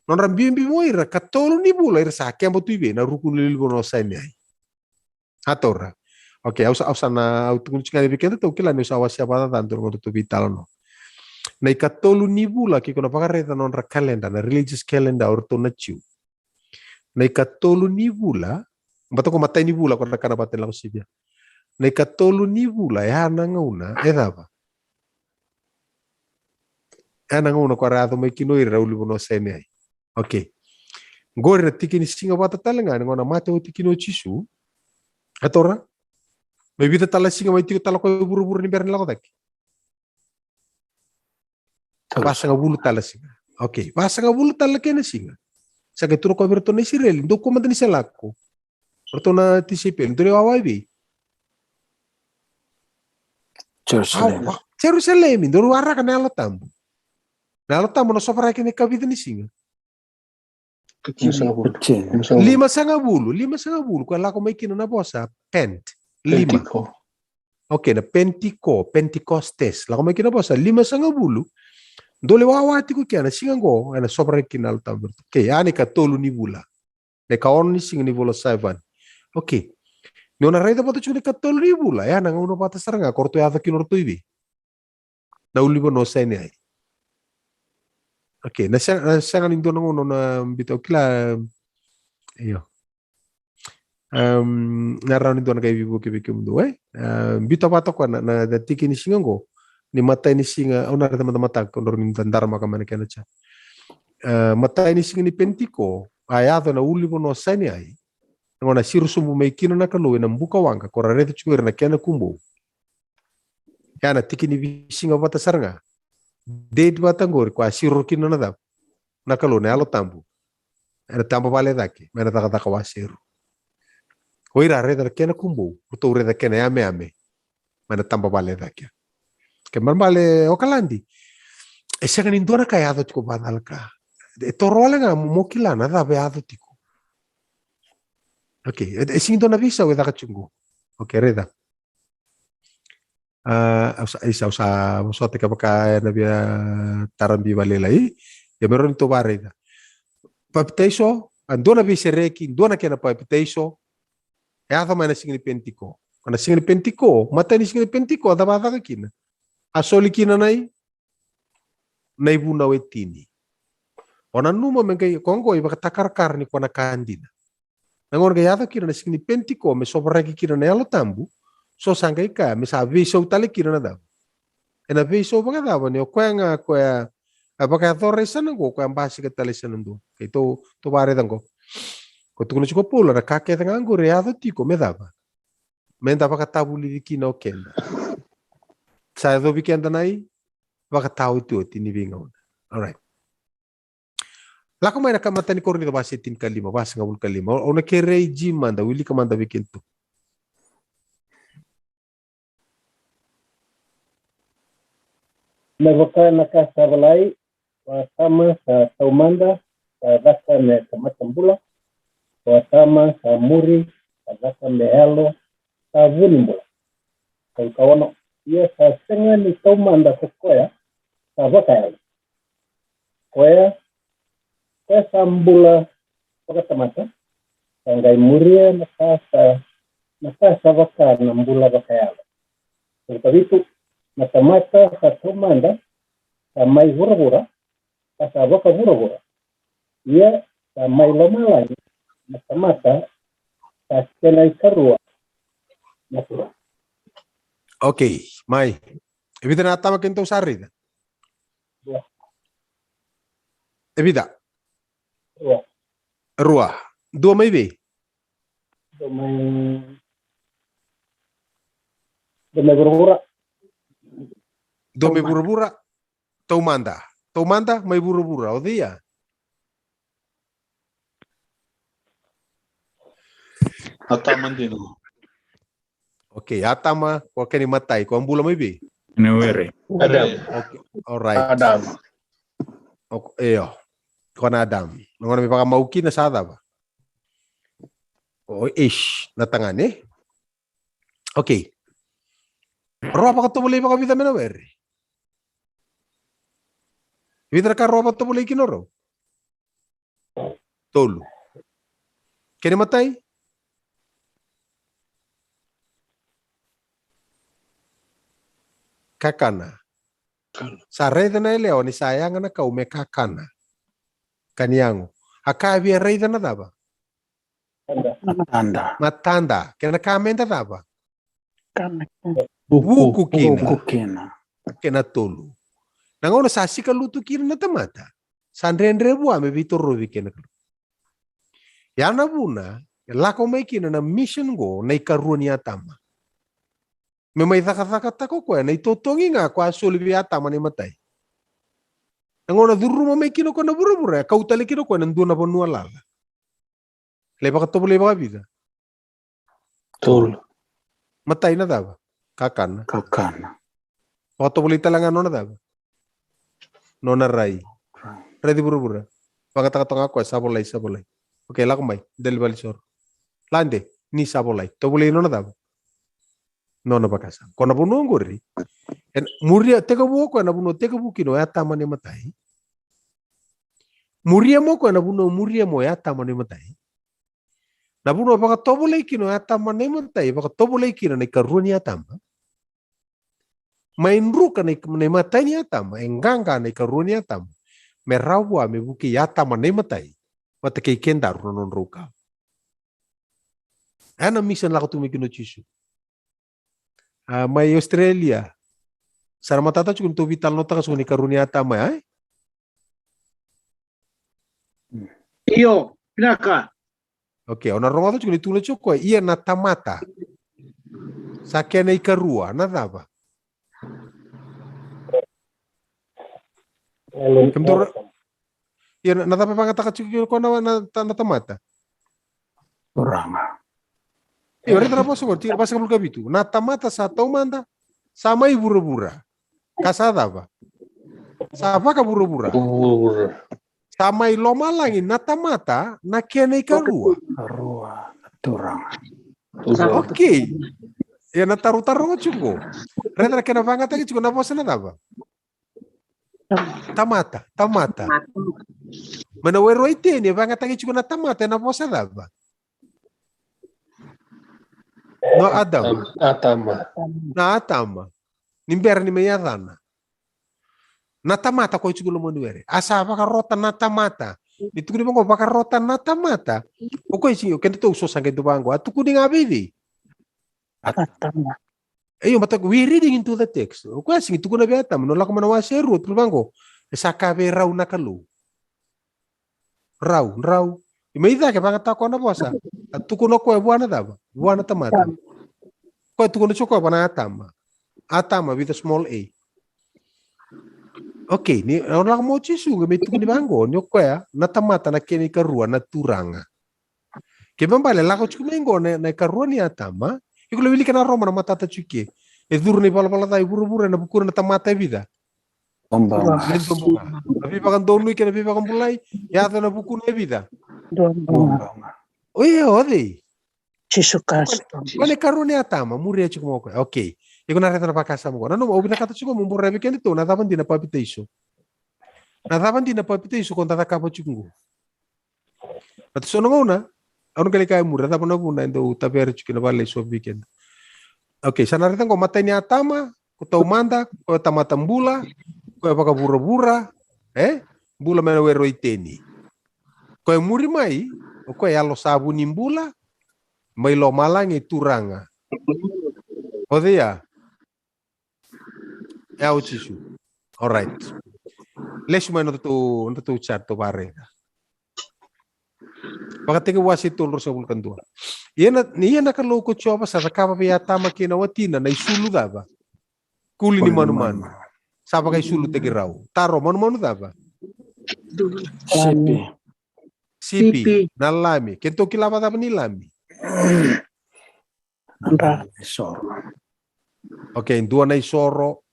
nodra biubiu o ira, katolu ni vula era sa keba tu i vei? Na ruku ni ulunivanua o Saineai. A taura. Okay, au sa, au sa na, au tukuna tiko ga vei kedatou, kila ni au sa wasea vakacaca dua na nodatou veitalanoa. Na ikatolu ni vula, ke iko na vakaraica na nodra kaleda, na religious calendar o iratou na Jiu. Na ikatolu ni vula, vata ko matai ni vula, ko na kana vata ni lako sivia. Na ikatolu ni vula, e a na gauna e cava? E a na gauna ko ra yaco mai kina o ira na ulunivanua o Saineai. Okay. Qori na tiki ni siga vata tale ga ni gauna mate oti kina o Jisu. A taura? Me vica tale na siga mai tiko tale ko e vuravura ni bera ni lako cake? Vasagavulu tale na siga. Okay, vasagavulu tale na kena siga. Sa qai tukuna o koya vei iratou na Isireli, dou kua mada ni se lako. Ratou na tisaipeli, dou lai wawa i vei? Jerusalemi. Awa, Jerusalemi, dou waraka na Yalo Tabu. Na Yalo Tabu na sovaraki ena ikavica ni siga? Limasagavulu. Limasagavulu. Limasagavulu, limasagavulu, koya lako mai kina na vosa Pent. Lima. Pentiko. Okay, na Pentiko, Pentecostes. Lako mai kina na vosa limasagavulu. Dou lai wawa tiko kina, na siga qo ena sovaraki kina na Yalo Tabu. Okay, a na ikatolu ni vula. Na ikaono ni siga ni vula o Saivani. Okay. Ni o na raica vata tiko na ikatolu ni vula, e a na gauna vata sara ga ko ratou yaco kina o ratou i vei? Na ulunivanua o Saineai. Okay, na sega, na sega ni dua na gauna o na biuta, au kila. Io. Em, na rawa ni dua na qai veivuke vei kemudou, e? Em, biuta vata o koya na, na, na tiki ni siga qo. Ni matai ni siga, au na raica mada mataka, ko drau ni da daramaka mai na kena cha. E, matai ni siga ni Pentiko, a yaco ena ulunivanua o Saineai. Na gauna a siro sobu mai kina na Kalou ena buka waqa, ko ra raica tiko ira na kena kubou. E a na tiki ni veisiga vata sara ga. Date vata qori ko a siro kina na cava? Na Kalou, na Yalo Tabu. Ena taba vale cake, mai na Cakacaka wase rua. O ira a raica na kena kubou, o ratou raica kena yameyame. Mai na taba vale cake. Kena ibalebale, Okaladi, e sega ni dua na ka e yaco tiko vakacalaka. E toro wale ga mo, mo kila na cava e yaco tiko. Okay, e, e sega ni dua na veisau e caka tiko qo. Okay, raica. A, au sa, isa, au sa vosota kevaka ena via tarabi vakalailai. Ia me rawa ni tou vakaraica. Papitaiso, a dua na veisereki, dua na kena papitaiso. E yaco mai na siga ni Pentiko. Na siga ni Pentiko, matai ni siga ni Pentiko, a cava a caka kina? A soli kina na i, na ivunau e tini. O nanuma me qai, ko qo e vakatakarakara ni ko na ka dina. Na gauna qai yaco kina na siga ni Pentiko me sovaraki kina na Yalo Tabu, so sa qai kaya me sa veisau tale kina na cava? Ena veisau vakacava ni o koya ga koya a vakayacora i sana qo, koya basika tale i sana dua. Keitou, tou vakaraica qo. Ko tukuna tiko o Paula, na ka kece ga qori e yaco tiko me cava? Me da vakatavulici kina o keda. Sa yacovi keda na ivakataotioti ni veigauna. All right. Lako mai na ka, matai ni Korinica wase tinikalima, vasagavulu ka lima. Au na kerei Jim mada, wilika mada vei keitou. Me vaka na ka sa volai, ko Atama sa taumada, sa caka me tamata bula, ko Atama sa muri, sa caka me yalo sa vu ni bula. Ka, ka ono, ia sa sega ni taumada ko koya sa vakayalo. Koya, koya sa bula vakatamata, sa qai muria na ka sa, na ka sa vaka na bula vakayalo. Ka, ka vitu, na tamata sa taumada, sa mai vuravura, ka sa vakavuravura. Ia sa mai lomalagi na tamata, sa kena ikarua na Turaga. Okay, mai. E vica na Atama keitou sa raica? Dua. E vica? Rua. Rua. Dua mai vei? Dua mai, dua mai vuravura. Dua mai vuravura. Taumada. Taumada mai vuravura. O cei ya? Atama dina. Okay, Atama, ko kena imatai, ko a bula mai vei? Kena were. Adam. Okay, all right. Adam. Okay, io. Ko na Adam. Na gauna me vakamau kina sa cava? O Ish, na tagane. Okay. Rua vakatovolei vakavica me na were? Vica na ka rua vakatovolei kina o rau? Tolu. Kena imatai? Kakana. Sa raica na yalewa ni sa yaga na kau me kakana. Ka ni yago. A ka e via raica na cava? Matada. Matada. Kena ka me da cava? Kana. Vuku kina. Vuku kina. Kena tolu. Na gauna sa sika lutu kina na tamata, sa dredre vua me veitorovi kei na Kalou. Ya na vuna e lako mai kina na mission qo, na ikarua ni Atama. Me mai cakacakataka o koya na itotogi ga ko a soli vei Atama na imatai. Na gauna curuma mai kina o koya na vuravura, e kau tale kina o koya na dua na vanua lala. Lai vakatovolei vakavica? Tolu. Matai na cava? Kakana. Kakana. Vakatovolei tale ga nona cava? Nona rai. Raici vuravura. Vagataka toka ga koya, sa volai, sa volai. Okay, lako mai. Deli valisoro. Lade, ni sa volai. Tovolei nona cava? Nona vakasama. Ko na vanua oqori. E muria, tekivu o koya na vanua tekivu kina o Atama na imatai. Muria mai o koya na vanua muria mai o Atama na imatai. Na vanua vakatovolei kina o Atama na imatai, vakatovolei kina na ikarua ni Atama. Mai druka na i-, na imatai ni Atama, e qaqa na ikarua ni Atama. Me rawa vua me vukei Atama na imatai vata kei kedaru na nodrau kawa. Ena na mission lako tu mai kina o Jisu. A, mai Australia. Sa na matata tiko ni tou veitalanoataka tiko na ikarua ni Atama ya, e? Io, vinaka. Okay, o na rogoca tiko ni tukuna tiko o koya, ia na tamata. Sa kena ikarua, na cava? Kemudou ra-, ia na, na cava e vagataka tiko kina o koya na, na ta-, na tamata? Turaga. Io, raica na vosa qori, tiko na vasagavulu ka vitu. Na tamata sa taumada, sa mai vuravura. Ka sa cava? Sa vakavuravura. Vuravura. Sa mai lomalagi na tamata, na kena ikarua. Karua, na Turaga. Turaga. Okay. Ia na tarotaro tiko. Raica na kena vagataki tiko na vosa na cava? Tamata, tamata. Mai na were o Iteni, e vagataki tiko na tamata ena vosa cava? Na Adam. Atama. Na Atama. Ni bera ni mai yacana. Na tamata koya tiko loma ni were. A sa vakarota na tamata. Ni tukuni vaqo vakarota na tamata. O koya tiko, kedatou so sa qai dua vaqo. A tukuni ga vei cei? Atama. Io, mataka, we reading into the text. O koya sigi tukuna vei Atama, no lako mai na wase e rua, tukuna vaqo. E sa kaya vei rau na Kalou. Rau, rau. I mai cake vagata koya na vosa. A tukuna koya vua na cava? Vua na tamata. Koya tukuna tiko koya vua na Atama. Atama with a small a. Okay, ni o lako mai o Jisu qai mai tukuni vaqo, ni o koya na tamata na kena ikarua na Turaga. Ke me bale lako tiko mai qo na, na ikarua ni Atama, iko lai wilika na Roma na matata tiko ke. E curu na ivalavala ca i vuravura ena vukuna na tamata e vica? Oba. Na dua bau ga. Na veivakadonui kei na veivakabulai, e yaco ena vukuna e vica? Dua bau ga. O ia, o cei? Jisu Karisito. Koya na ikarua ni Atama, muria tiko mai o koya. Okay. Iko na raica na vakasama qo. Nanuma, au vinakata tiko mo boroya vei kedatou na cava dina na papitaiso. Na cava dina na papitaiso ko da cakava tiko qo. Baleta so na gauna, au na qai lai kaya e muri, a cava na vuna e dau tavere tiko kina vale so vei keda. Okay, sa na raica qo, matai ni Atama, ko taumada, ko tamata bula, ko e vakavuravura, e? Bula mai na were o Iteni. Ko e muri mai, o koya e yalo savu ni bula, mai lomalagi e Turaga. O cei ya? E au Jisu. Alright. Lesu mai na nodatou, nodatou chart, tou vakaraica. Vakatekivu wase tolu, ruasagavulu ka dua. Ia na, ia na Kalou ko Jiova sa cakava vei Atama kei na watina na isulu cava? Kuli ni manumanu. Sa vakaisulutaki rau. Taro, manumanu cava? Sipi. Sipi. Sipi. Na lami. Kedatou kila vakacava ni lami? Dua na isoro. Okay, dua na isoro.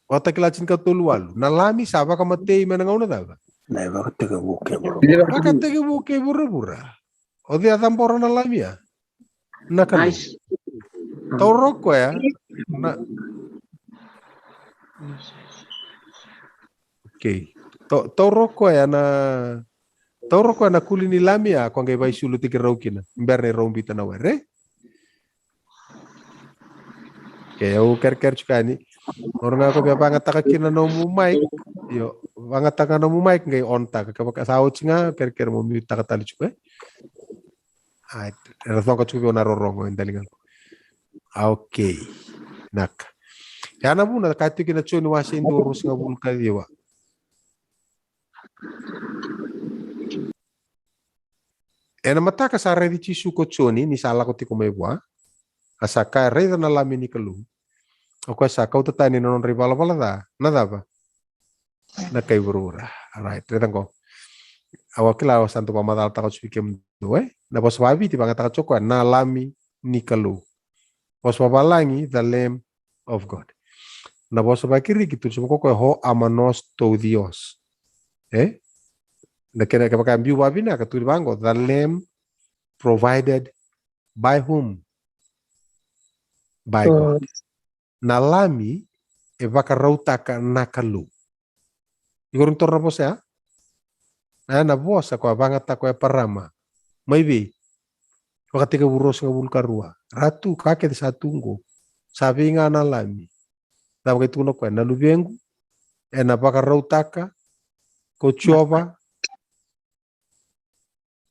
Vakatakila tinikatolu walu. Na lami sa vakamatei mai na gauna cava? Na ivakatekivu kei vuravura. Vakatekivu kei vuravura. O cei a cabora na lami ya? Na Kalou. Nice. Taura o koya na, okay. Tau-, taura o koya na, taura o koya na kuli ni lami ya, ko qai vaisulutaki rau kina. Bera ni rau biuta na were. Okay, au kerekere tiko yani. Ora ga ko via vagataka kina nomu mic. Io, vagataka nomu mic qai on taka. Kevaka sa oti ga, kerekere mo mute taka tale tiko, e? Ai, era coqa tiko vei au na rorogo e daliga. Okay. Naka. Ya na vuna ka tiko kina Joni wase e dua, ruasagavulu ka ciwa. Ena mataka sa raici Jisu ko Joni ni sa lako tiko mai vua, a sa kaya, raica na lami ni Kalou. O koya sa kauta tani na nodra ivalavala ca na cava? Na kai vuravura. Alright, raica qo. Au a kila au sa dau vakamacalataka tiko vei kemudou, e? Na vosa vakaviti vagataka tiko koya na lami ni Kalou. Vosa vavalagi, the Lamb of God. Na vosa vakiriki tu sobu ko koya ho amanos tou dios. E? Na kena kevaka biu vavinaka tu vaqo, the Lamb provided by whom? By God. Na lami e vakarautaka na Kalou. Iko rau ni taura na vosa ya? Na, na vosa ko a vagataka ko Eparama. Mai vei? Vakatekivu ruasagavulu ka rua. Ratu, ka kece sa tu qo. Sa vei ga na lami? Cava qai tukuna koya? Na luvequ, ena vakarautaka ko Jiova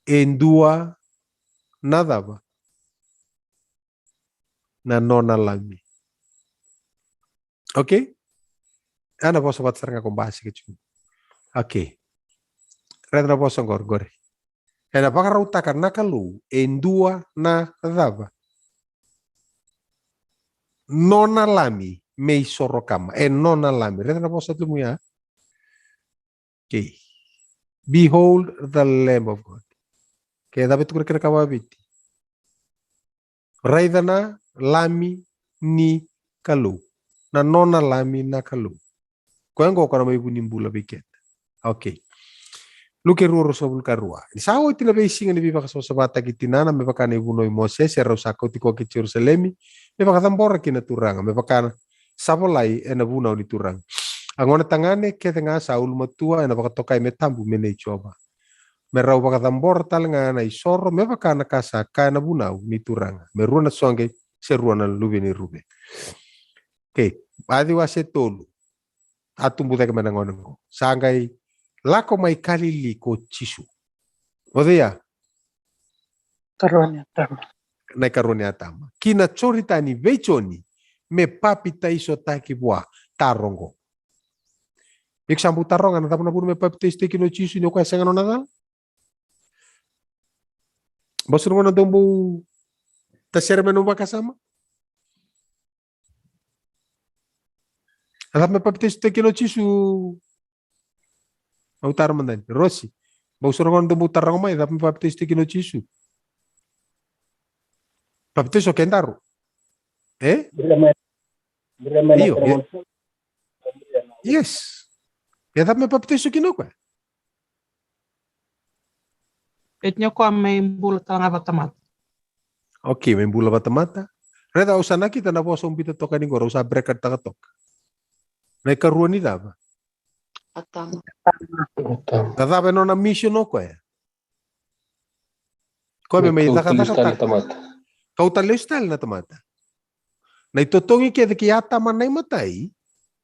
e dua na cava? Na nona lami. Okay? Ena vosa vata sara ga ko basika tiko. Okay. Raica na vosa qori, qori. Ena vakarautaka na Kalou e dua na cava? Nona lami me isoro kama. E nona lami. Raica na vosa tu muya. Okay. Behold the Lamb of God. Okay, cava e tukuna kina ka vakaviti? Raica na lami ni Kalou. Na nona lami na Kalou. Koya qo ko na mai vu ni bula vei keda. Okay. Luke rua, ruasagavulu ka rua. Ni sa oti na veisiga ni veivakasavasavataki tinana me vaka na ivunau i Mosese, erau sa kauti koya ki Jerusalemi me vakacabora kina na Turaga, me vaka sa volai ena vunau ni Turaga. A gone tagane kece ga sa ulumatua ena vakatokai me tabu me nei Jiova. Me rau vakacabora tale ga na isoro me vaka na ka sa kaya na vunau ni Turaga. Me rua na soqe se rua na luve ni ruve. Okay, Maciu wase tolu. A tubu cake mai na gone qo. Sa qai lako mai Kalili ko Jisu. O cei ya? Karua ni Atama. na ikarua ni Atama ki na Joritani vei Joni me papitaisotaki vua. Taro qo. Iko sa bau taroga na cava na vuna me papitaisotaki kina o Jisu ni o koya sega nona cala? Bau sa na gona dou bau tasere mai na vakasama. A cava me papitaisotaki kina o Jisu? Au taro mada ni Rosi. Bau sa na gona dou bau taroga mai, a cava me papitaisotaki kina o Jisu? Papitaiso ke daru. E? Io. Yes. E a cava me papitaiso kina o koya? E tiko o koya me bula tale ga vakatamata. Okay, me bula vakatamata. Raica au sa nakita na vosa au bita toka ni qo, au sa bracket taka toka. Na ikarua ni cava? Atama. Na cava e nona mission o koya? Koya me mai cakacakataka. Kauta lesu tale na tamata. Na itotogi kece kei Atama na imatai,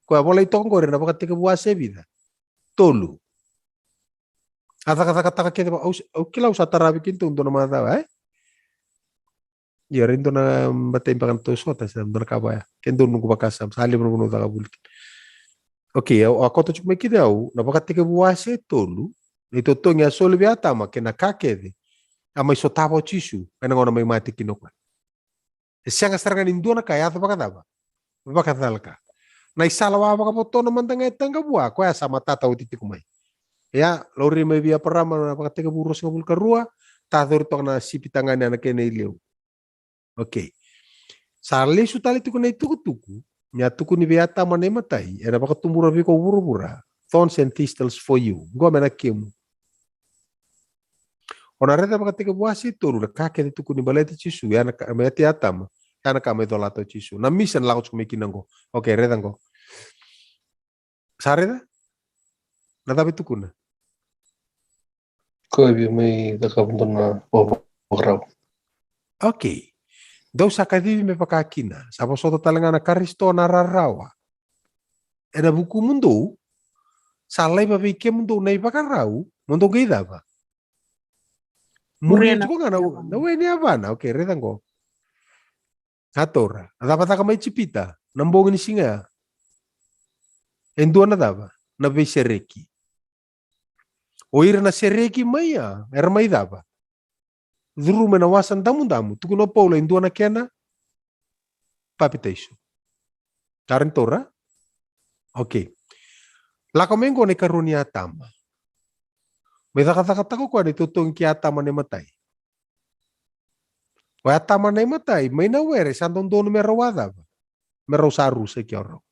koya volai toka qori na Vakatekivu wase vica? Tolu. A cakacakataka kece, au kila au sa taravi kina tou dua na macawa, e? Ia, rai dua na batai beka na tou sota, sa dua na ka vaya. Ke dua noqu vakasama, sa levu noqu nau caka vuli kina. Okay, au a koto tiko mai kina au, na Vakatekivu wase tolu, na itotogi a soli vei Atama, kei na ka kece a mai sotava o Jisu ena gauna mai mate kina o koya. E sega sara ga ni dua na ka e yaco vakacava? Vakacalaka. Na isala wa vakavotona mada ga e taqa vua, koya sa matata oti tiko mai. Ia, laurai mai vei Eparama na Vakatekivu ruasagavulu ka rua, tacori toka na sipi tagane ena kena ileu. Okay. Sa lesu tale tiko na itukutuku ni a tukuni vei Atama na imatai, ena vakatubura vei iko vuravura, thorns and thistles for you. Qo me na kemu. O na raica Vakatekivu wase tolu, na ka kece tukuni baleti Jisu, ya na ka me yati Atama, ya na ka me colata o Jisu. Na mission lako tiko mai kina qo. Okay, raica qo. Sa raica? Na cava e tukuna? Koya via mai cakava dua na vakavarau. Okay. Dou sa kacivi me vaka kina, sa vosota tale ga na Karisito na rarawa ena vukumudou, sa laiva vei kemudou na ivakarau, mo dou qai cava? Muria tiko ga na, na we ni yavana. Okay, raica qo. A taura, a cava caka mai Ijipita na bogi ni siga ya? E dua na cava? Na veisereki. O ira na sereki mai ya, era mai cava? Curuma ena Wasa Damudamu, tukuna o Paula e dua na kena papitaiso. Tara ni taura? Okay. Lako mai qo na ikarua ni Atama. Mai cakacakataka o koya na itotogi kei Atama na imatai. O Atama na imatai, mai na were sa dodonu me rau a cava? Me rau sa rusa kei o rau.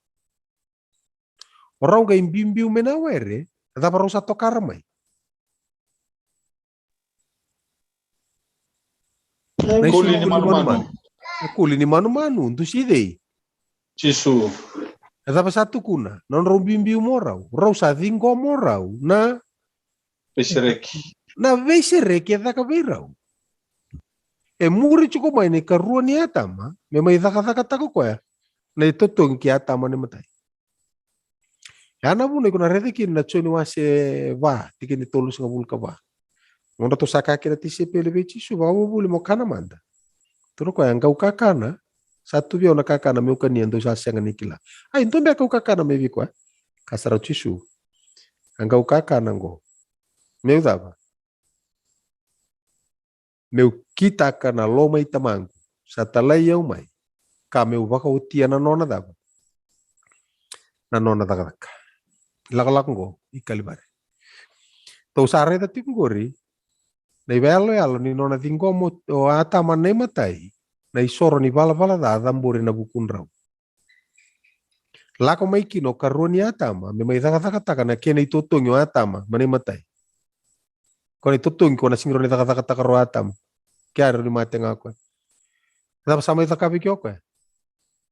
O rau qai biubiu mai na were, a cava rau sa tokara mai? Na ikuli ni manumanu. Ikuli ni manumanu, dusi cei? Jisu. A cava sa tukuna? Na nodrau biubiu mo rau, rau sa ciqoma o rau na veisereki. Na veisereki e caka vei rau. E muri tiko mai na ikarua ni Atama, me mai cakacakataka o koya na itotogi kei Atama na imatai. Ya na vuna iko na raica kina na Joni wase va, tikina e tolusagavulu ka va. Nodratou sa kaya kina na tisaipeli vei Jisu, vakavuvuli mo kana mada. Tukuna o koya, qau kakana, sa tu vei au na kakana meu kania, dou sa sega ni kila. Ai, dou beka au kakana mai vei koya? Kaya sara o Jisu, a qau kakana qo. Meu cava? Meu kitaka na loma i Tamaqu sa talai au mai, ka meu vakaotia na nona cava? Na nona cakacaka. Lakolako qo i Kalivari. Tou sa raica tiko qori na ivayaloyalo ni nona ciqoma o Atama na imatai na isoro ni valavala ca a cabori ena vukudrau. Lako mai kina o karua ni Atama me mai cakacakataka na kena itotogi o Atama mai na imatai. Ko na itotogi ko na sega ni rawa ni cakacakataka rawa o Atama. Ke a rawa ni mate ga o koya. Cava sa mai cakavi kina o koya?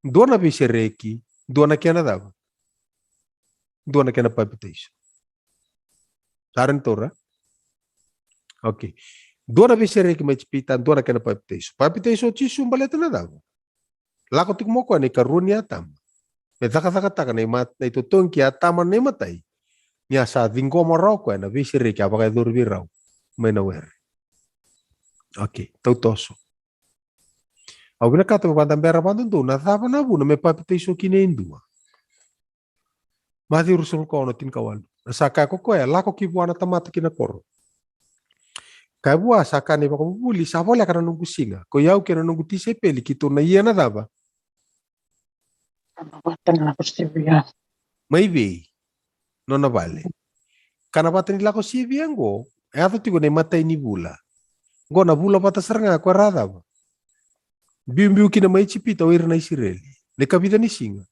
Dua na veisereki, dua na kena cava? Dua na kena papitaiso. Sa rawa ni taura? Okay. Dua na veisereki mai Ijipita, dua na kena papitaiso. Papitaiso o Jisu baleta na cava? Lako tiko mai o koya na ikarua ni Atama me cakacakataka na imat-, na itotogi kei Atama na imatai, ni a sa ciqoma rawa o koya na veisereki a vakayacori vei rau mai na were. Okay, tautoso. Au vinakata me vakadabera vakadodonu na cava na vuna me papitaiso kina e dua. Maciu ruasagavulu ka ono, tinikawalu. Na sa kaya ko koya, lako ki vua na tamata ki na koro. Kaya vua, sa kaya na iVakavuvuli, sa voleka na noqu siga. Ko i au kei na noqu tisaipeli keitou na ia na cava? Mai vei? Nona vale. Ka na vata ni lako sivia oqo, e yaco tiko na imatai ni vula. Oqo na vula vata sara ga ko era cava? Biubiu kina mai Ijipita o ira na Isireli. Na ikavica ni siga?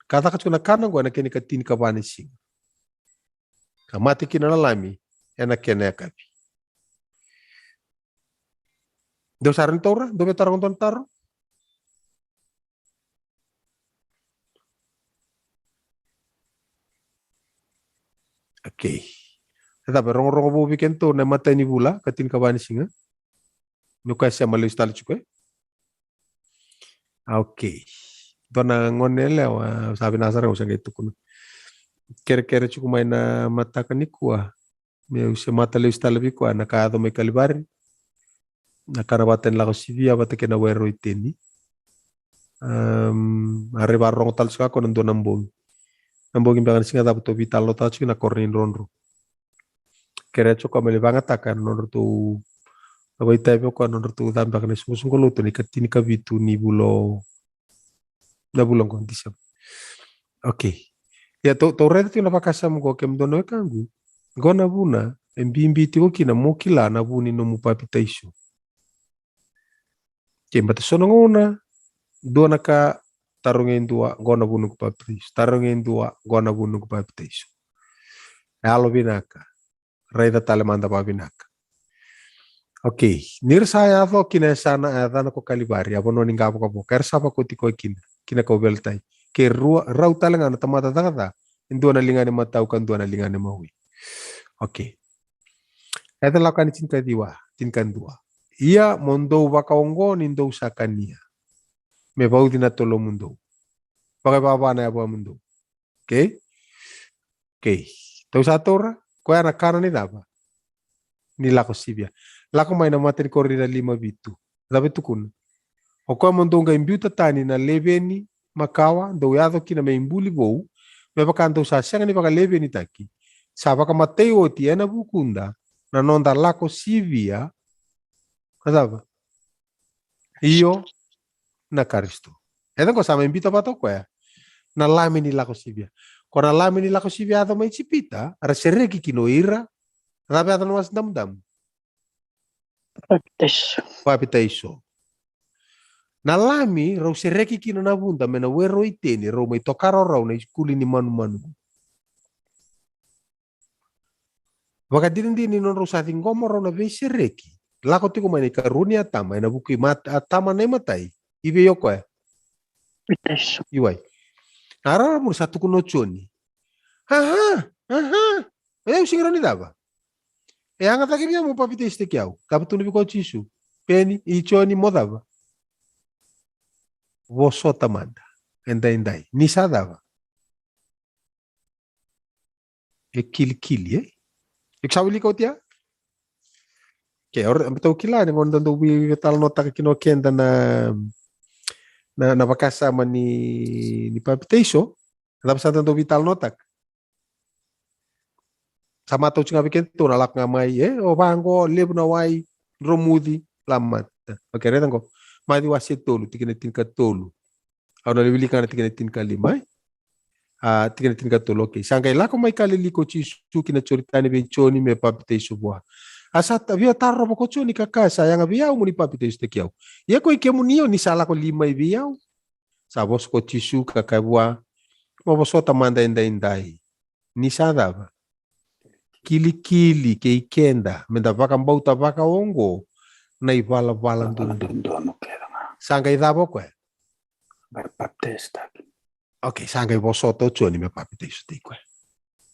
Ka caka tiko na kana oqo ena kena ikatinikava ni siga. Ka mate kina na lami ena kena yakavi. Dou sa rawa ni taura? Dou via taroga dua na taro? Okay. E cava, e rogorogo vou vei kedatou na imatai ni vula ka tinikava ni siga? Ni o koya sema lesu tale tiko, e? Okay. Dua na gone yalewa, sa vinaka sara, au sa qai tukuna. Kerekere tiko mai na mataka nikua. Meu se mata lesu tale vei koya na ka yaco mai Kalivari. Na ka na vata ni lako sivia vata kei na were o Iteni. Um, a rai vakarorogo tale tiko ga ko na dua na bogi. Na bogi beka na siga cava tou veitalanoataka tiko na koro ni drodro. Kerea tiko me lai vagataka na nodratou, na vakaitavi o koya na nodratou cabeka na isoqosoqo lotu na ikatinika vitu ni vula o, na vula oqo, December. Okay. Ia tou, tou raica tiko na vakasama oqo, kemudou na wekaqu. Oqo na vuna e bibi tiko kina mo kila na vu ni nomu papitaiso. Ke bata so na gauna, dua na ka, tarogi e dua, oqo na vu noqu papitaiso. Tarogi e dua, oqo na vu noqu papitaiso. E yalo vinaka. Raica tale mada vakavinaka. Okay, ni ra sa yaco kina e sa na, e yacana ko Kalivari, a vanua ni qavokavoka, era sa vakoti koya kina, kina kauveilatai. Ke rua, rau tale ga na tamata caka ca, e dua na ligana imatau ka dua na ligana imawi. Okay. E ta lako ni tinikaciwa, tinikadua. Ia mo dou vakaoqo ni dou sa kania. Me vauci na tolomudou. Vakaivava na yavamudou. Okay? Okay. Tou sa taura, koya na kana ni cava? Ni lako sivia. Lako mai na mata ni Korinica lima vitu. Cava e tukuna? O koya mo dou qai biuta tani na leveni makawa, dou yaco kina me ibuli vou, me vaka dou sa sega ni vakalevenitaki. Sa vakamatei oti ena vukuda, na noda lako sivia, na cava? Io, na Karisito. E caqo sa mai biuta vata o koya na lami ni lako sivia. Ko na lami ni lako sivia yaco mai Ijipita, ra sereki kina o ira. Cava yaco na Wasa Damudamu? Papitaiso. Papitaiso. Na lami rau sereki kina na vuda me na were o Iteni, rau mai tokara o rau na ikuli ni manumanu. Vakadinadina ni nodrau sa ciqoma rau na veisereki. Lako tiko mai na ikarua ni atama, ena vuku i mat-, atama na imatai. I vei o koya? Papitaiso. I wai. A raravu sa tukuna o Joni. Aha, aha. E au sega ni cava. E yaga cake vei au mo papitaisotaki au. Cava tukuna vei koya o Jisu? Peni, i Joni mo cava? Vosota mada. Edaidai. Ni sa cava? E kilikili, e? E sa wilika oti ya? Ke, ora, tou kila ni gauna dau veitalanoataka kina o keda na, na, na vakasama ni, ni papitaiso, na cava sa dau veitalanoataka? Sa matau tiko ga vei keda tou na lako ga mai, e, o vaqo, levu na wai, dromuci, la mata. Okay, raica qo. Maciu wase tolu, tikina tinikatolu. Au na lai wilika ga na tikina tinikalima, e? A, tikina tinikatolu, okay. Sa qai lako mai Kalili ko Jisu ki na Joritani vei Joni me papitaiso vua. A sa ta-, via tarova ko Joni ka kaya, sa yaga vei au mo ni papitaisotaki au. Ia ko i kemuni, o ni sa lako li mai vei au? Sa vosa ko Jisu ka kaya vua, mo vosota mada edaidai. Ni sa cava? Kilikili kei keda, meda vakabauta vakaoqo na ivalavala dodonu. Dodonu kece ga. Sa qai cava o koya? Qai papitaisotaki. Okay, sa qai vosota o Joni me papitaisotaki koya.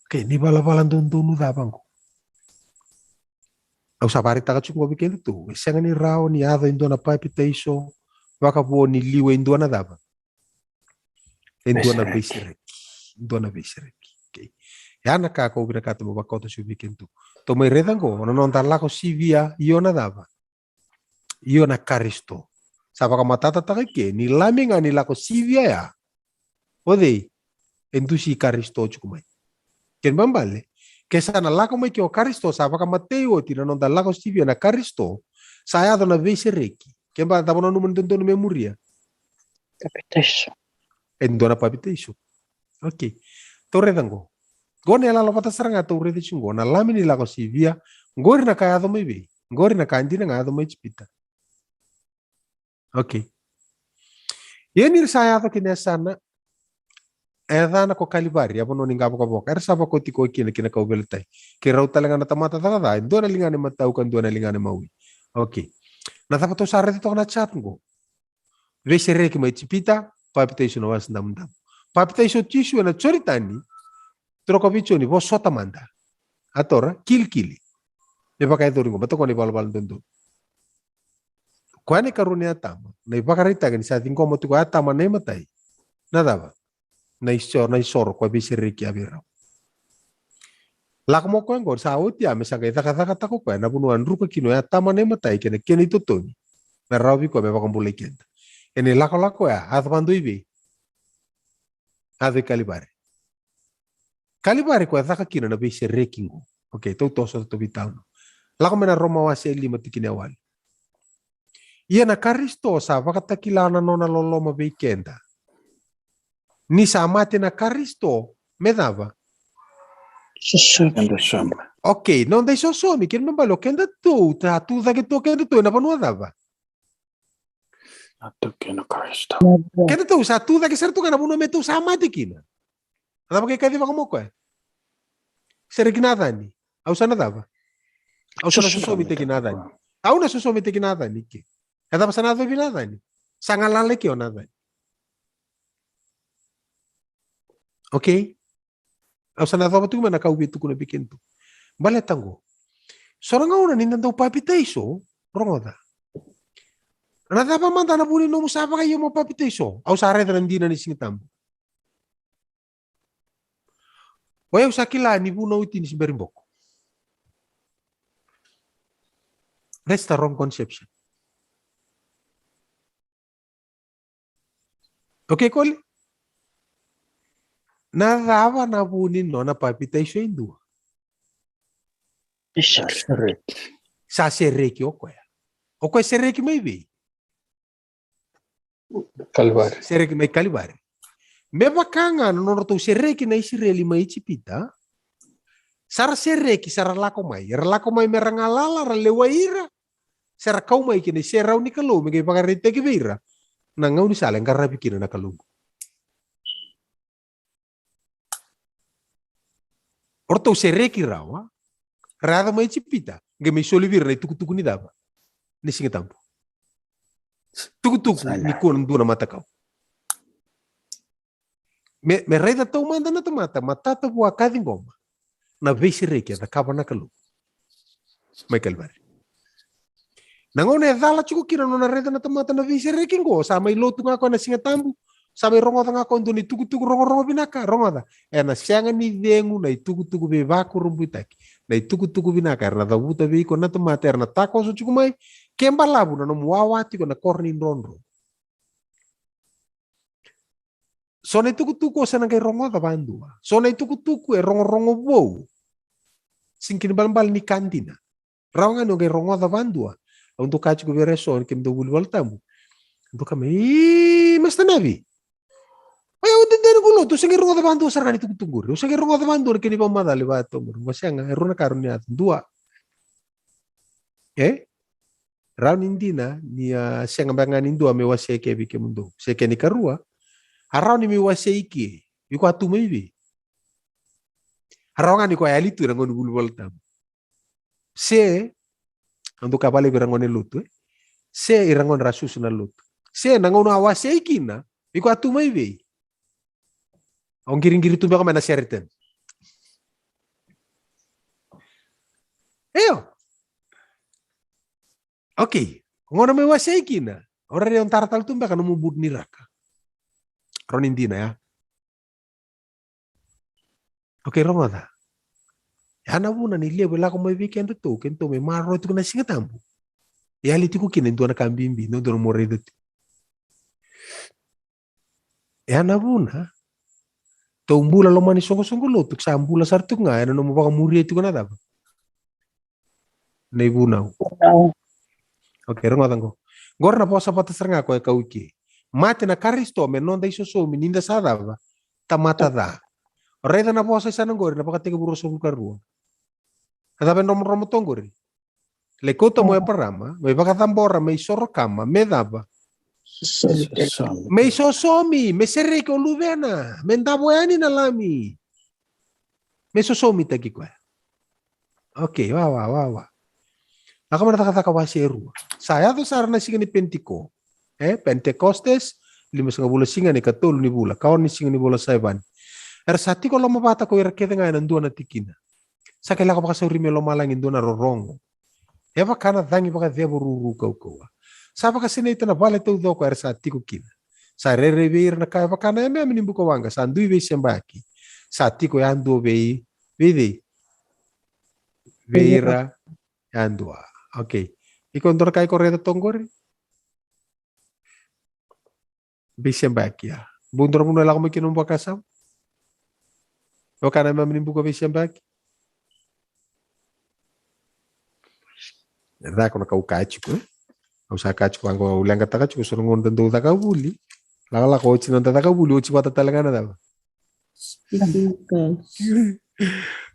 Okay, ni valavala dodonu cava qo? Au sa vakaraitaka tiko qo vei keda tu. E sega ni rawa ni yaco e dua na papitaiso vakavo ni liu e dua na cava? E dua na veisereki. Dua na veisereki. Okay. Ya na ka kau vinakata mo vakauta tiko vei keda tu. Tou mai raica qo, na noda lako sivia, io na cava? Io na Karisito. Sa vakamatatataka ke ni Lami ga ni lako sivia ya. O cei? E dusi Karisito tiko mai. Kena ibalebale, ke sa na lako mai ke o Karisito, sa vakamatei oti na noda lako sivia na Karisito, sa yaco na veisereki. Kena ibalebale, cava na nomu dodonu me muria? Papitaiso. E dua na papitaiso. Okay. Tou raica qo. Qo na yalalo vata sara ga tou raica tiko qo. Na Lami ni lako sivia. Qori na ka yaco mai vei? Qori na ka dina ga yaco mai Ijipita. Okay. Ia ni ra sa yaco ki na yasana, e yacana ko Kalivari, a vanua ni qavokavoka. Era sa vakoti koya kina ki na kauveilatai. Kei rau tale ga na tamata cakacaka, e dua na ligana imatau ka dua na ligana imawi. Okay. Na cava tou sa raica toka na chart qo? Veisereki mai Ijipita, papitaiso na Wasa Damudamu. Papitaiso o Jisu ena Joritani, tu na kavei Joni, vosota mada. A tora, kilikili. Me vakayacori qo, baleta qo na ivalavala dodonu. Koya na ikarua ni Atama, na ivakaraitaki ni sa ciqoma tiko o Atama na imatai. Na cava? Na iso-, na isoro, koya veisereki ya vei rau. Lako mai o koya qori, sa oti ya me sa qai cakacakataka o koya na vanua a druka kina o Atama na imatai kei na kena itotogi. Me rawa vei koya me vakabulai keda. Ena ilakolako ya, a yaco vakadua i vei? A yaco i Kalivari. Kalivari koya caka kina na veisereki qo. Okay, tou toso, tou veitalanoa. Lako mai na Roma wase e lima tikina e walu. Ia na Karisito sa vakatakila na nona loloma vei keda. Ni sa mate na Karisito, me cava? Sosomi. Eda soma. Okay, noda isosomi, kena ibalebale o kedatou, sa tu cake tu o kedatou ena vanua cava? Sa tu kina o Karisito. Kedatou sa tu cake sara tu ga na vanua me tou sa mate kina. A cava qai kacivaka mai o koya? Sereki Nacani. Au sa na cava? Au sa na sosomitaki Nacani. Au na sosomitaki Nacani ke. A cava sa na yacovi Nacani? Sa galala ke o Nacani. Okay? Au sa na yacova tiko mai na ka au via tukuna vei kedatou. Baleta qo, so na gauna ni da dau papitaiso, rogoca. Na cava mada na vu ni nomu sa vakaio mo papitaiso? Au sa raica na dina ni Siga Tabu. O yau sa kila ni vunau tini se bera ni boko. That's the wrong conception. Okay, Koli? Na cava na vu ni nona papitaiso e dua? Isa. Sereki. Sa sereki o koya. O koya sereki mai vei? Kalivari. Sereki mai Kalivari. Me vaka ga na nodratou sereki na Isireli mai Ijipita, sa ra sereki, sa ra lako mai. Era lako mai me ra galala, ra lewai ira. Sa ra kau mai kina iserau ni Kalou me qai vakaraitaki vei ira na gaunisala e qaravi kina na Kalou. O ratou sereki rawa, ra yaco mai Ijipita, qai mai soli vei ira na itukutuku ni cava? Ni Siga Tabu. Tukutuku ni kua na dua na matakau. Me, me raica taumada na tamata, matata vua ka ciqoma na veisereki e cakava na Kalou mai Kalivari. Na gauna e cala tiko kina na nona raica na tamata na veisereki qo, sa mai lotu ga koya na Siga Tabu, sa mai rogoca ga koya dua na itukutuku rogorogo vinaka, rogoca. Ena sega ni cegu na itukutuku veivakurabuitaki, na itukutuku vinaka era na cavuta vei iko na tamata era na takoso tiko mai, ke balavu na nomu wawa tiko na koro ni drodro. So na itukutuku o sa na qai rogoca vadua. So na itukutuku e rogorogo vou. Sega ni kena ibalebale ni ka dina. Rawa ga ni o qai rogoca vadua. Au dau kaya tiko vei ira eso ni kemudou vuli Vola Tabu. Dou kaya mai, "Ii, Masta Navi. O yau dede ni qu lotu, au se qai rogoca vadua sara ga ni tukutuku qori. Au se qai rogoca vadua na kena ivakamacala i vatoqori." Qo sega, e rua na ka rawa ni yaco. Dua. E? Rawa ni dina ni a sega beka ga ni dua me wasea eke vei kemudou. Se kena ikarua, a rawa ni me wasea ike. Iko a tu mai vei? A rawa ga ni ko a yali tu ira gone ni vuli Vola Tabu. Se, au dau kaya valevu ira gone lotu, e? Se ira gone ra susu na lotu. Se na gauna a wasei kina, iko a tu mai vei? Au qiriqiri tu beka mai na Sheraton. Io. Okay. Gauna mai wasei kina, o rairai o dara tale tu beka nomu butu ni raka. Rawa ni dina ya. Okay, rogoca. Ya na vuna ni levu e lako mai vei kedatou, kedatou mai maroroya tiko na Siga Tabu. E yali tiko kina e dua na ka bibi, dua na mo raica tiko. E a na vuna. Tou bula loma ni soqosoqo lotu, sa bula sara tu ga, e na nomu vakamuria tiko na cava? Na ivunau. Okay, rogoca qo. Qori na vosa vata sara ga ko e kau i ke. Mate na Karisito me noda isosomi ni da sa cava? Tamata ca. Raica na vosa e sa na qori na Vakatekivu ruasagavulu ka rua. A cava e dromodromo toka qori? Le kauta mo Eparama, me vakacabora, me isoro kama, me cava? Me isosomi, me sereki o luvena, me davo yani na lami. Me sosomitaki koya. Okay, wa, wa, wa, wa. Lako mai na Cakacaka wase e rua. Sa yaco sara na siga ni Penitiko. E, Penitikoste, limasagavulu siga ni katolu ni vula, kaono ni siga ni vula Saivani. Era sa tiko lomavata ko ira kece ga e na dua na tikina. Sa qai lako vakasauri mai lomalagi dua na rorogo. E vaka na cagi vakaceva ruru kaukauwa. Sa vakasinaita na vale taucoko era sa tiko kina. Sa rairai vei ira na ka e vaka na yameyame ni buka waqa, sa dui veisebayaki. Sa tiko yadua vei, vei cei? Vei ira yadua. Okay. Iko dua na ka iko raica toka qori? Veisebayaki, a. Bau dua na vanua e lako mai kina nomu vakasama? E vaka na yameyame ni buka veisebayaki? E caka na ka au kaya tiko, e? Au sa kaya tiko, au leqataka tiko, so na gauna da dau caka vuli. Lakolako oti na noda caka vuli, oti vata tale ga na cava?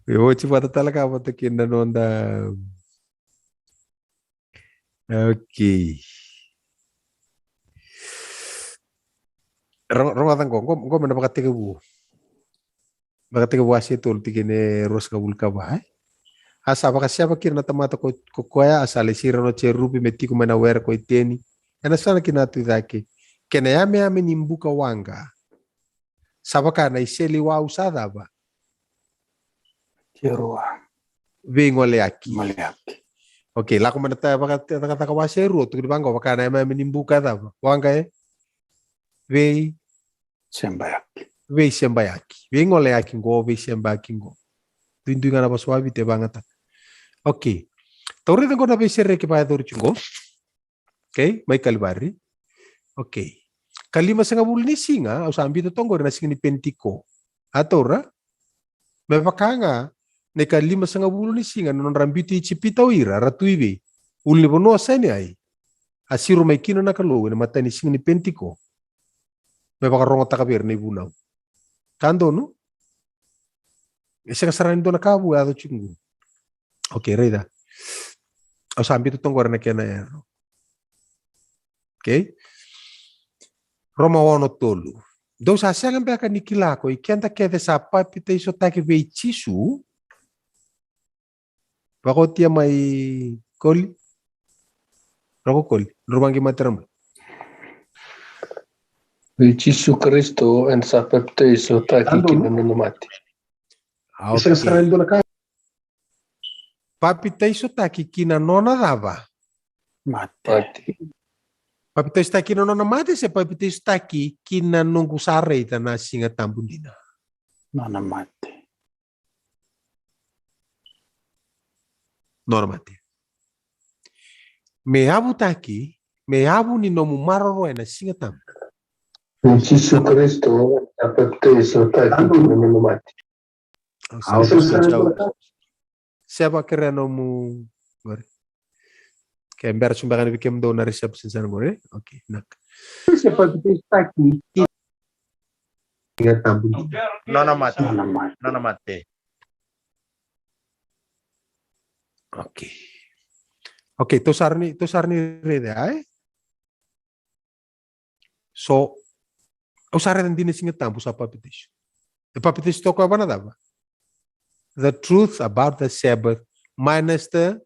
E oti vata tale ga vata kina na noda. Okay. Rogo, rogoca qo, qo, qo mai na Vakatekivu. Vakatekivu wase tolu tikina e ruasagavulu ka va, e? A sa vakaseva kina na tamata ko, ko koya, a sa lesira na jerupi me tiko mai na were ko Iteni. E na sana kina tu i cake. Kei na yameyame ni buka waqa. Sa vaka na iseli wau sa cava? Tirua. Veigoleyaki. Goleyaki. Okay, lako mai na ta, vaka, Cakacaka wase e rua, tukuni vaqo, vaka na yameyame ni buka cava? Waqa e? Vei? Sebayaki. Veisebayaki. Veigoleyaki qo, veisebayaki qo. Duidui ga na vosa vaviti e vagataka. Okay. Tou raica qo na veisereki vakayacori tiko qo. Okay, mai Kalivari. Okay. Ka limasagavulu ni siga, au sa biuta toka qori na siga ni Penitiko. A taura? Me vaka ga, na ka limasagavulu ni siga, na nodra biuti Ijipita o ira, ra tu i vei? Ulunivanua Saineai. A siro mai kina na Kalou, e na matai ni siga ni Penitiko. Me vakarogotaka vei ira na ivunau. Ka donu? E sega sara ni dua na ka vou e yaco tiko qo. Okay, raica. Au sa biuta toka qori na kena yaro. Okay? Roma ono tolu. Dou sa sega beka ni kila ko i keda kece sa papitaisotaki vei Jisu. Vakaotia mai Koli. Roko Koli. Drumagi mate ramba. Vei Jisu Karisito eda sa papitaisotaki kina nona mate. A, okay. Papitaisotaki kina nona cava? Mate. Papitaisotaki kina nona mate se papitaisotaki kina noqu sa raica na Siga Tabu dina? Nona mate. Nona mate. Me yavutaki, me yavu ni nomu maroroya na Siga Tabu. Jisu Karisito, a papitaisotaki na nomu mate. Seva kerea nomu qori. Ke bera su beka ni vei kemudou na reception sa na qori. Okay, naka. Se papitaisotaki. Nona mate. Nona mate. Okay. Okay, tou sa rawa ni, tou sa rawa ni raica, e? So, au sa raica dina Siga Tabu sa papitaiso. E papitaiso toka vana cava? The truth about the Sabbath minus the,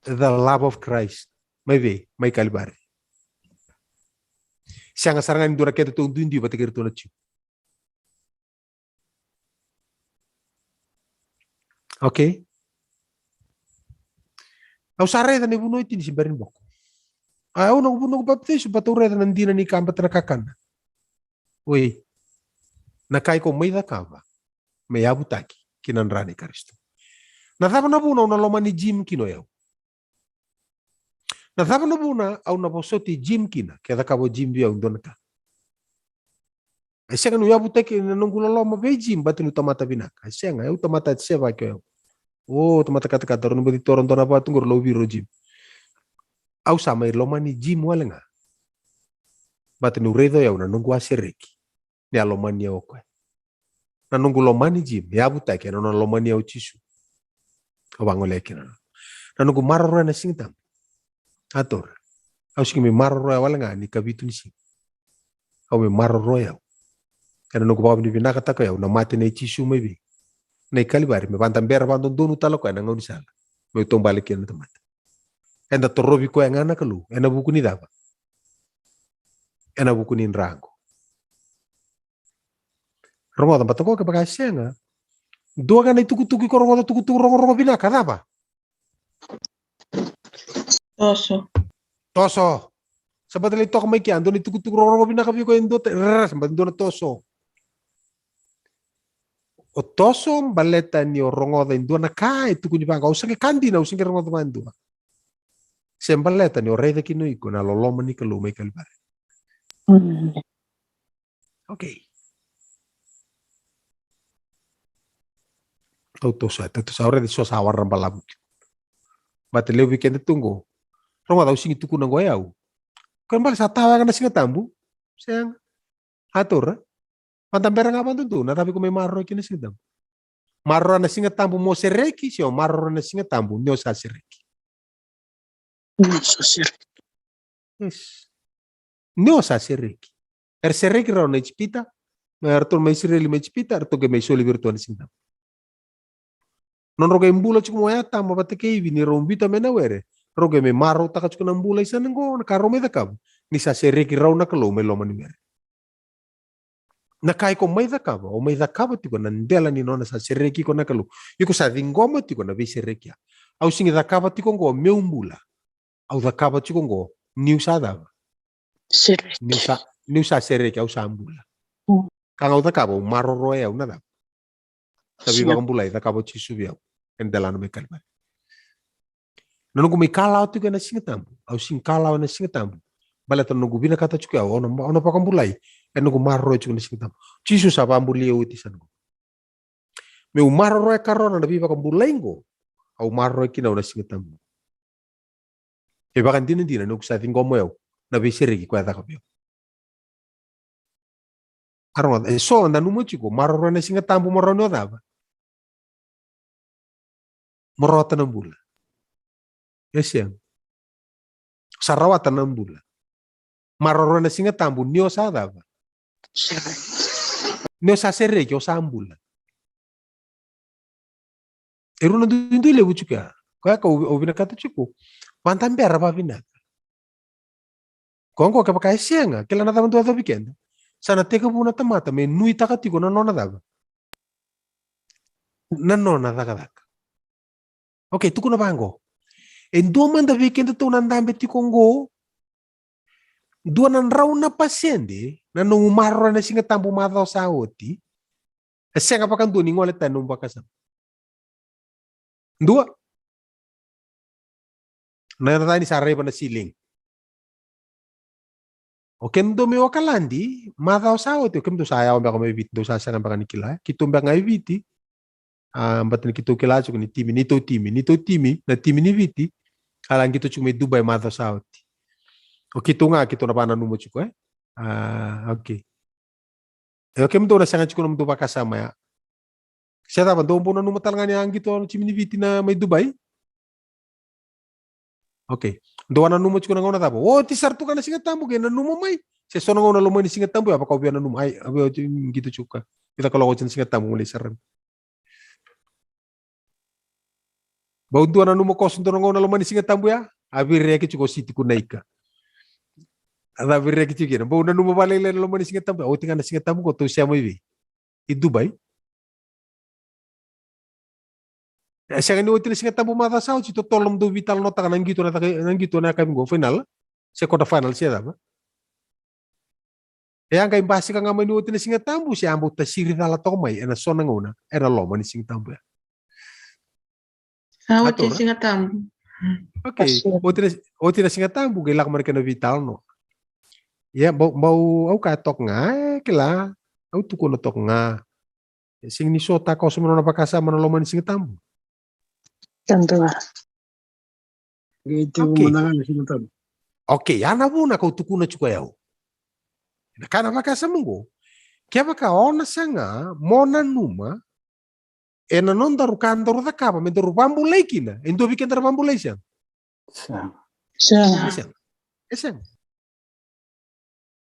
the love of Christ. Mai vei? Mai Kalivari. Sega sara ga ni dua na keda tou duidui vata kei iratou na Jiu. Okay. Au sa raica na ivunau e tini se bera ni boko. A, au na vunau ko papitaiso, but au raica na dina ni ka bata na kakana. Oi. Na ka iko mai cakava me yavutaki ki na dra ni Karisito. Na cava na vuna au na lomani Jim kina o yau? Na cava na vuna au na vosoti Jim kina, ke cakava o Jim vei au e dua na ka? E sega niu yavutaki na noqu loloma vei Jim baleta niu tamata vinaka. E sega, au tamata sevaki o yau. O tamata katakata, rau na baci toro dua na vatu qori, lau viro Jim. Au sa mai lomani Jim wale ga baleta niu raica o yau na noqu a sereki ni a lomani au o koya. Na noqu lomani Jim e yavutaki ena nona lomani au o Jisu. Au vagolea kina na noqu maroroya na Siga Tabu. A taura, au sega ni mai maroroya wale ga ni kavitu ni siga. Au mai maroroya au ena noqu vakavinavinakataka o yau na mate nei Jisu mai vei, na iKalivari, me vakadabera vakadodonu tale o koya ena gaunisala meu taubale kina na tamata. Eda torovi koya ga na Kalou ena vuku ni cava? Ena vuku ni dra qo. Rogoca, baleta qo kevaka e sega, dua ga na itukutuku iko rogoca, tukutuku rogorogo vinaka, cava? Toso. Toso. Sa baleta lai toka mai kea dua na itukutuku rogorogo vinaka vei iko e dua ta-, rara, sa baleta dua na toso. O toso baleta ni o rogoca e dua na ka e tukuni vaqo, au sa qai, ka dina, au sa qai rogoca vaqo e dua. Se baleta ni o raica kina o iko na loloma ni Kalou mai Kalivari. Okay. Tau toso, tau toso, au raica so sa warabalavu tiko. Baleta levu vei keda tu qo, rogoca, au sega ni tukuna qo o yau, kena ibalebale sa tawa ga na Siga Tabu. Sega. A taura, vakadabera ga vakadodonu, na cava iko mai maroroya kina na Siga Tabu? Maroroya na Siga Tabu mo sereki, se o maroroya na Siga Tabu ni o sa sereki? Ni o sa sereki. Yes. Ni o sa sereki. Era sereki rau na Ijipita, mai, eratou mai Isireli mai Ijipita, eratou qai mai soli vei iratou na Siga Tabu. Nodrau qai bula tiko mai o Atama vata kei Ivi, ni rau biuta mai na were, rau qai mai marautaka tiko na bula i sana qo, na ka rau mai cakava, ni sa sereki rau na Kalou mai loma ni were. Na ka iko mai cakava, o mai cakava tiko na dela ni nona sa sereki iko na Kalou. Iko sa ciqoma tiko na veisereki ya. Au sega ni cakava tiko qo meu bula. Au cakava tiko qo niu sa cava? Sereki. Niu sa, niu sa sereki, au sa bula. Mm. Ka ga au cakava, au maroroya au na cava? Na veivakabulai e cakava o Jisu vei au ena delana mai Kalivari. Na noqu mai kalawa tiko ena Siga Tabu, au sega ni kalawa ena Siga Tabu baleta na noqu vinakata tiko o yau, au na, au na vakabulai ena noqu maroroya tiko na Siga Tabu. Jisu sa vakabulai au oti, sa noqu meu maroroya karona na veivakabulai qo, au maroroya kina au na Siga Tabu. E vakadinadina ni noqu sa ciqoma o yau na veisereki koya e caka vei au. A rogoca, e so nanuma tiko, maroroya na Siga Tabu mo rawa ni o cava? Mo rawata na bula. E sega. Sa rawata na bula. Maroroya na Siga Tabu ni o sa cava? Ni o sa sereki, o sa bula. E rua na duidui levu tiko ya. Koya ka au, au vinakata tiko, vakadabera vakavinaka. Koya qo kevaka e sega, kila na cava dau yacovi keda? Sa na tekivu na tamata me nuitaka tiko na nona cava? Na nona cakacaka. Okay, tukuna vaqo. E dua mada vei kedatou na dabe tiko qo, dua na drau na pasede na nomu maroroya na Siga Tabu macawa sa oti, e sega vakadua ni gole tani nomu vakasama. Dua. Na, na cava ni sa raiva na ceiling. O kemudou mai Okaladi, macawa sa oti, o kemudou sa yawa beka mai Viti, dou sa sega beka ni kila. Keitou beka ga i Viti. A, baleta ni keitou kila tiko ni timi, neitou timi, neitou timi, na timi ni Viti, a la qito tiko mai Dubai macawa sa oti. O keitou ga, keitou na vakananuma tiko, e? A, okay. E, o kemudou na sega tiko nomudou vakasama ya. Se cava, dou bau nanuma tale ga ni a qito na timi ni Viti na mai Dubai? Okay. Dou a nanuma tiko na gauna cava? Oti sara tu ga na Siga Tabu qai nanuma mai. Se so na gauna loma ni Siga Tabu ya vaka au via nanuma. Ai, au via oti qito tiko ka. Vica kaloko oti na Siga Tabu mo lai sara. Bau dua nanuma koso dua na gauna loma ni Siga Tabu ya, a vireki tiko o Siti Kunaika. A da vireki tiko kina. Bau nanuma vakalailai na loma ni Siga Tabu ya. Oti ga na Siga Tabu qo tou sema i vei? I Dubai. E sega ni oti na Siga Tabu macawa sa oti, totolo nomudou veitalanoataka na qito na caka, na qito na yakavi qo, final, se quarter final, se cava. E a qai basika ga mai ni oti na Siga Tabu, se a bau tasiri cala toka mai ena so na gauna ena loma ni Siga Tabu ya. Sa oti na Siga Tabu. Okay. Oti na, oti na Siga Tabu qai lako mai na kena veitalanoa. Ia, bau, bau, au kaya toka ga, e, kila. Au tukuna toka ga. E sega ni sota koso mai na nona vakasama na loma ni Siga Tabu. Tadua. Qai tiko mada ga na Siga Tabu. Okay, ya na vuna kau tukuna tiko yau. Na ka na vakasama qo. Kevaka o na saga mo nanuma, e na nodaru ka daru cakava me daru vabulai kina, e dua vei keda ra vabulai sega? Sega. Sega. E sega. E sega.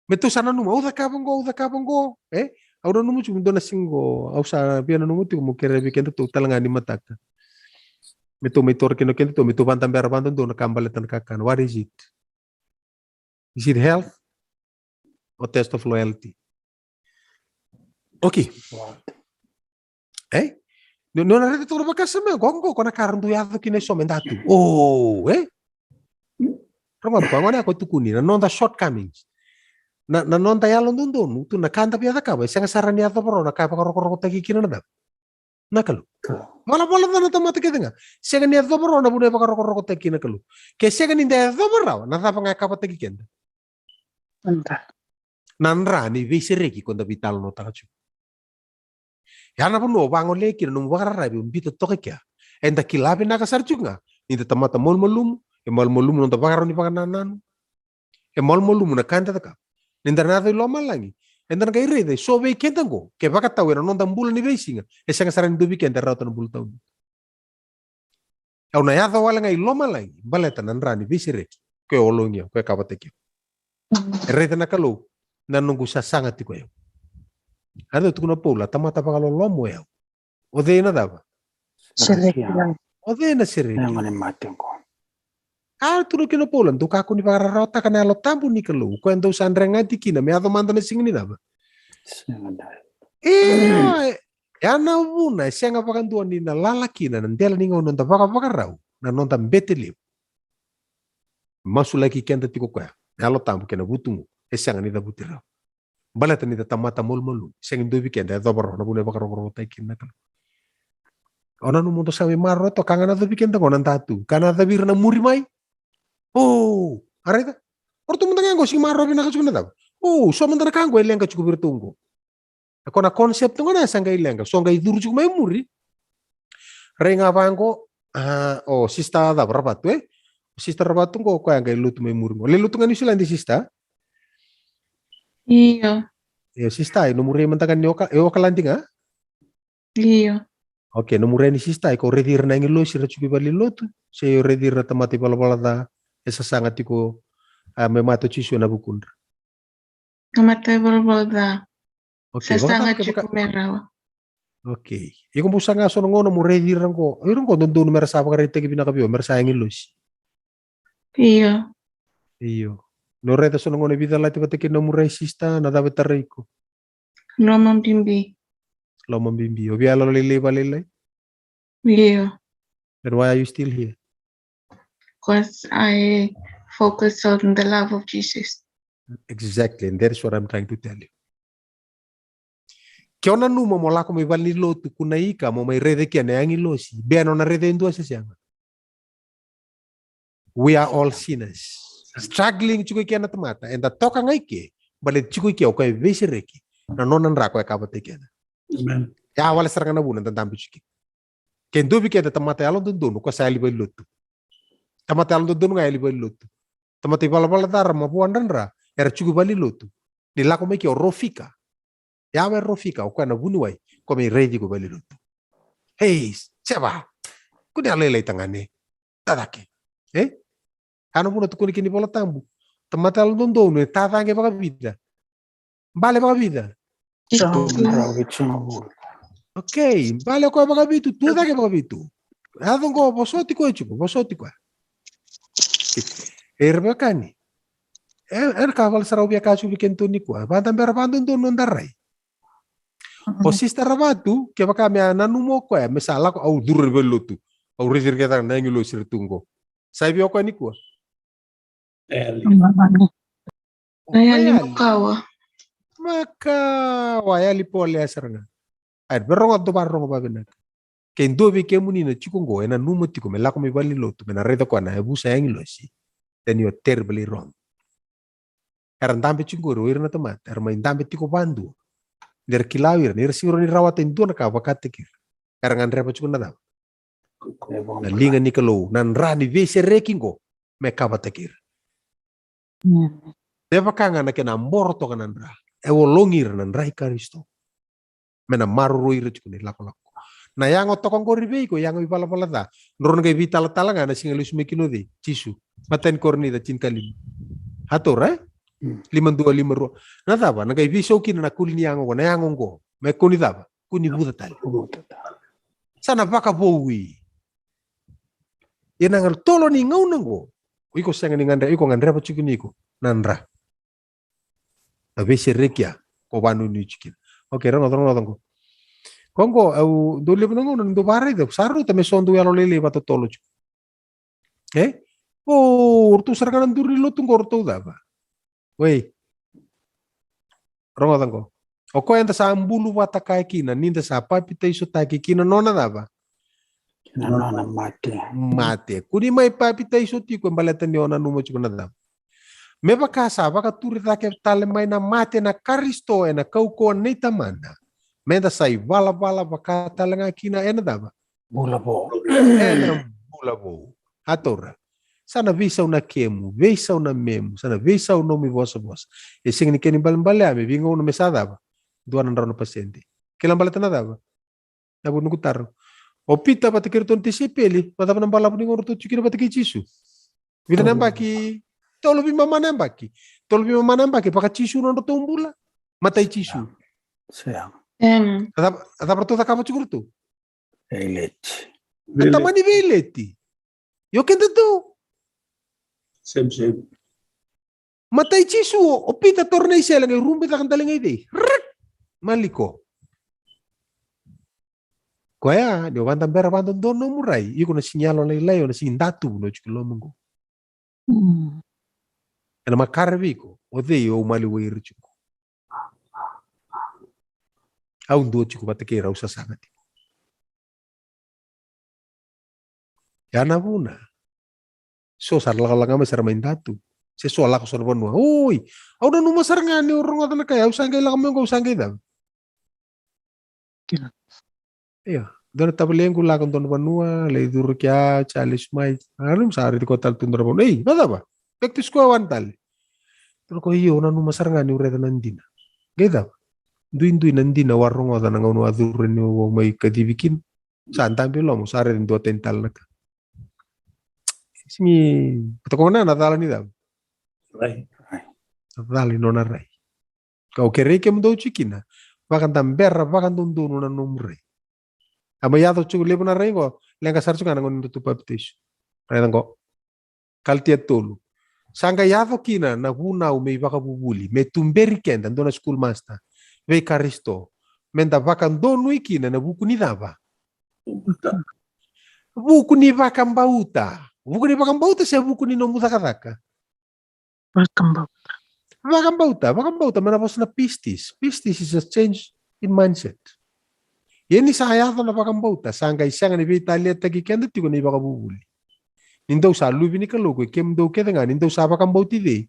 Me tou sa nanuma, au cakava qo, au cakava qo, e? Au nanuma tiko me dua na siga qo, au sa via nanuma tiko mo kerea vei kedatou tale ga ni mataka. Me tou mai toro kina o kedatou, me tou vadabera vadodonu na ka baleta na kakana. What is it? Is it health or test of loyalty? Okay. E? Ni, ni o na raica toka na vakasama qo, qo, ko na ka ra dau yaco kina e so me da tu. O, e? Rogoca, qo na ka au tukuni, na noda shortcomings. Na, na noda yalododonu, tu na ka da via cakava, e sega sara ni yacova rawa na ka e vakarokorokotaki kina na cava? Na Kalou. Valavala ca na tamata kece ga. Sega ni yacova rawa na vuna e vakarokorokotaki kina na Kalou. Ke sega ni da yacova rawa, na cava ga e kavataki keda? Na dra ni veisereki ko da veitalanoataka tiko. Ya na vanua o vagolea kina nomu vakararavi, o biuta toka i kea. Eda kila vinaka sara tiko ga ni da tamata malumalumu, e malumalumu noda vakarau ni vakanananu, e malumalumu na ka eda cakava. Ni da na yaco i lomalagi, eda na qai raica e so vei keda qo, ke vakatau ena noda bula ni veisiga, e sega sara ni dua vei keda e rawata na bula tawamudu. Au na yaco wale ga i lomalagi baleta na dra ni veisereki ko e ologi au, ko e kavataki au. E raica na Kalou na noqu sasaga tiko e au. A raica tukuna o Paula, tamata vakalolomo e au. O cei na cava? Sereki. O cei na sereki? A tukuna kina o Paula, dou kakua ni vakararawataka na Yalo Tabu ni Kalou, ko e dou sa dregati kina me yaco mada na siga ni cava? Ia, ya na vuna e sega vakadua ni na lala kina na dela ni gauna noda vakavakarau, na noda bete levu. Masulaki keda tiko koya na Yalo Tabu kei na vutugu, e sega ni cavuti rawa. Baleta ni da tamata malumalumu, sega ni dua vei keda e yacova rawa na vuna e vakarokorokotaki kina na Kalou. O nanuma mo dou sa mai maroroya toka, ka ga na yacovi keda qo na da tu, ka na yacovi ira na muri mai. O, a raica. O ratou mada ga qo sega ni maroroya vinaka tiko na cava? O, so mada na ka qo e leqa tiko vei iratou qo. E ko na concept qo na sa qai leqa, so qai curu tiko mai muri. Rai ga vaqo, a, o sister cava, Ravatu, e? O sister Ravatu qo, koya qai lotu mai muri qo. Lai lotu ga Niu Siladi, sister? Io. Io, sister, e nomu rai mada ga ni Oka-, e Okaladi ga? Io. Okay, nomu rai ni sister, iko raici ira na agilosi ra tiko i valenilotu, se o raici ira na tamata ivalavala ca e sasaga tiko, a, me mate o Jisu ena vukudra? Tamata ivalavala ca. Okay, sasaga tiko me rawa. Okay. Iko bau saga so na gauna mo raici ira qo. O ira qo dodonu me ra sa vakaraitaki vinaka vei au, me ra sa agilosi. Io. Io. No raica so na gauna e veicalati vata kei na nomu rai, sister, na cava e tarai iko? Loma bibi. Loma bibi. O via yalolailai vakalailai? Io. Then why are you still here? Because I focus on the love of Jesus. Exactly, and that is what I'm trying to tell you. Ke o nanuma mo lako mai valenilotu, kunei ika mo mai raica kina na agilosi, bea o na raica e dua se sega? We are all sinners. Struggling tiko i ke na tamata, eda toka ga i ke, baleta tiko i ke o koya e veisereki na nona dra, koya e kavataki keda. Amen. Ya wale sara ga na vuna eda dabe tiko i ke. Ke dua vei keda tamata yalododonu, ko sa yali valenilotu. Tamata yalododonu ga yali valenilotu. Tamata ivalavala ca ra mavoa dradra, era tiko i valenilotu. Ni lako mai ke o Rofika. Yawa e Rofika, o koya na vuniwai, ko mai raici iko i valenilotu. Hei, seva. Kua ni yalolailai tagane. Tacake. E? A na vuna tukuni kina iVola Tabu. Tamata yalododonu e tacaqe vakavica? Bale vakavica? Okay, bale o koya vakavitu, tu cake vakavitu. Yaco qo, vosoti koya tiko, vosoti koya. E, ira veiwekani. E, e na ka vale sara au via kaya tiko vei kedatou nikua. Vadabera vadodonu noda rai. O sister Ravatu, kevaka me a nanuma o koya me sa lako, au curu i valenilotu. Au raici ira kece na agilosi ra tu qo. Sa i vei o koya nikua? Yali. Na yali makawa. Makawa, yali polea sara ga. Ai, me rogoca, dou vakarorogo vakavinaka. Ke dua vei kemuni na tiko oqo, e nanuma tiko me lako mai valenilotu, me na raica koya na yavusa agilosi, then you are terribly wrong. Era dabe tiko qori o ira na tamata, era mai dabe tiko vadua. Ni ra kila o ira ni ra sega ni rawata e dua na ka vakataki ira. Era gadreva tiko na cava? Na liga ni Kalou, na dra ni veisereki qo me ka vakataki ira. Me vaka ga na kena boro toka na dra, e ologi ira na dra i Karisito. Me na maroroi ira tiko na ilakolako. Na yago toka qori vei iko, yago ivalavala ca. Drau na qai veitalatala ga na siga lesu mai kina o cei? Jisu. Matai ni Korinica tinikalima. A taura, e? Lima dua, lima rua. Na cava? Na qai veisau kina na kuli ni yago oqo, na yago oqo. Me kua ni cava? Kua ni vuca tale. Sa na vakavoui. Ia na tolo ni gauna oqo, o iko sega ni gadreva, iko gadreva tiko ni iko na dra. Na veisereki ya ko vanuinui tiko kina. Okay, rogoca, rogoca qo. Ko qo au dau levu na gauna dau vakaraica, sa rauta me so dau yalolailai vakatotolo tiko. E? O ratou sara ga na duru ni lotu qo ratou cava? Wei. Rogoca qo. O koya eda sa bulu vata kaya kina ni da sa papitaisotaki kina nona cava? Kina nona mate. Mate. Kua ni mai papitaiso tiko e baleta ni o nanuma tiko na cava? Me vaka sa vakaturi cake tale mai na mate na Karisito ena kaukauwa nei Tamana, me da sa ivalavala vaka tale ga kina ena cava? Bula vou. Ena bula vou. A taura. Sa na veisau na kemu, veisau na memu, sa na veisau nomu ivosavosa. E sega ni kena ibalebale ya me veigauna me sa cava? Dua na drau na pasede. Kila baleta na cava? Na vu noqu taro. O Pita vata kei iratou na tisaipeli, vakacava na balavu ni gauna ratou tiko kina vata kei Jisu? Vica na yabaki? Tolu veimama na yabaki. Tolu veimama na yabaki vaka Jisu nodratou bula. Matai Jisu. Sega. A cava, a cava ratou cakava tiko ratou? Veileti. A tamani veileti. Io kedatou. Same, same. Matai Jisu, o Pita taura na isele qai rube caka dale ga i cei? Rak! Maliko. Koya ni o vakadabera vakadodonu nomu rai, iko na sega ni yalolailai, o na sega ni datuvu na oti ki loma qo. Ena makare vei iko o cei o maliwai ira tiko. Au dua tiko vata kei ira, au sasaga tiko. Ya na vuna. So sa lakolako mai sara mai datu. Se so lako sara vanua. Oi, au nanuma sara ga ni au rogoca na ka ya, au sa qai lako mai qo, au sa qai cava? Ia, dua na tavalequ lako dua na vanua, lai curu kea, sa lesu mai. A nanuma sa raici koya tale tu dua na vanua. Ei, vacava? Back to square one tale. Dua na koya, io, au nanuma sara ga ni au raica na dina. Qai cava? Duidui na dina au a rogoca na gauna au a curu ni au mai kacivi kina. Sa dabe i loma, sa raica dua tani tale na ka. Simi, vata koya na cala ni cava? Rai. Na cala ni nona rai. Kau kerei kemudou tiko kina, vakadabera vakadodonu na nomu rai. A mai yaco tiko levu na rai qo, leqa sara tiko ga na gauna ni nodratou papitaiso. Raica qo. Kalatia tolu. Sa qai yaco kina na vunau me ivakavuvuli, me tuberi keda, dua na school master, vei Karisito, me da vakadonui kina na vuku ni cava? Vuku ni vakabauta. Vuku ni vakabauta se vuku ni nomu cakacaka? Vakabauta. Vakabauta, vakabauta, me na vosa na pistis. Pistis is a change in mindset. Ia ni sa yaco na vakabauta, sa qai sega ni veitaliataki keda tiko na ivakavuvuli. Ni dou sa luve ni Kalou, ko i kemudou kece ga, ni dou sa vakabauti cei?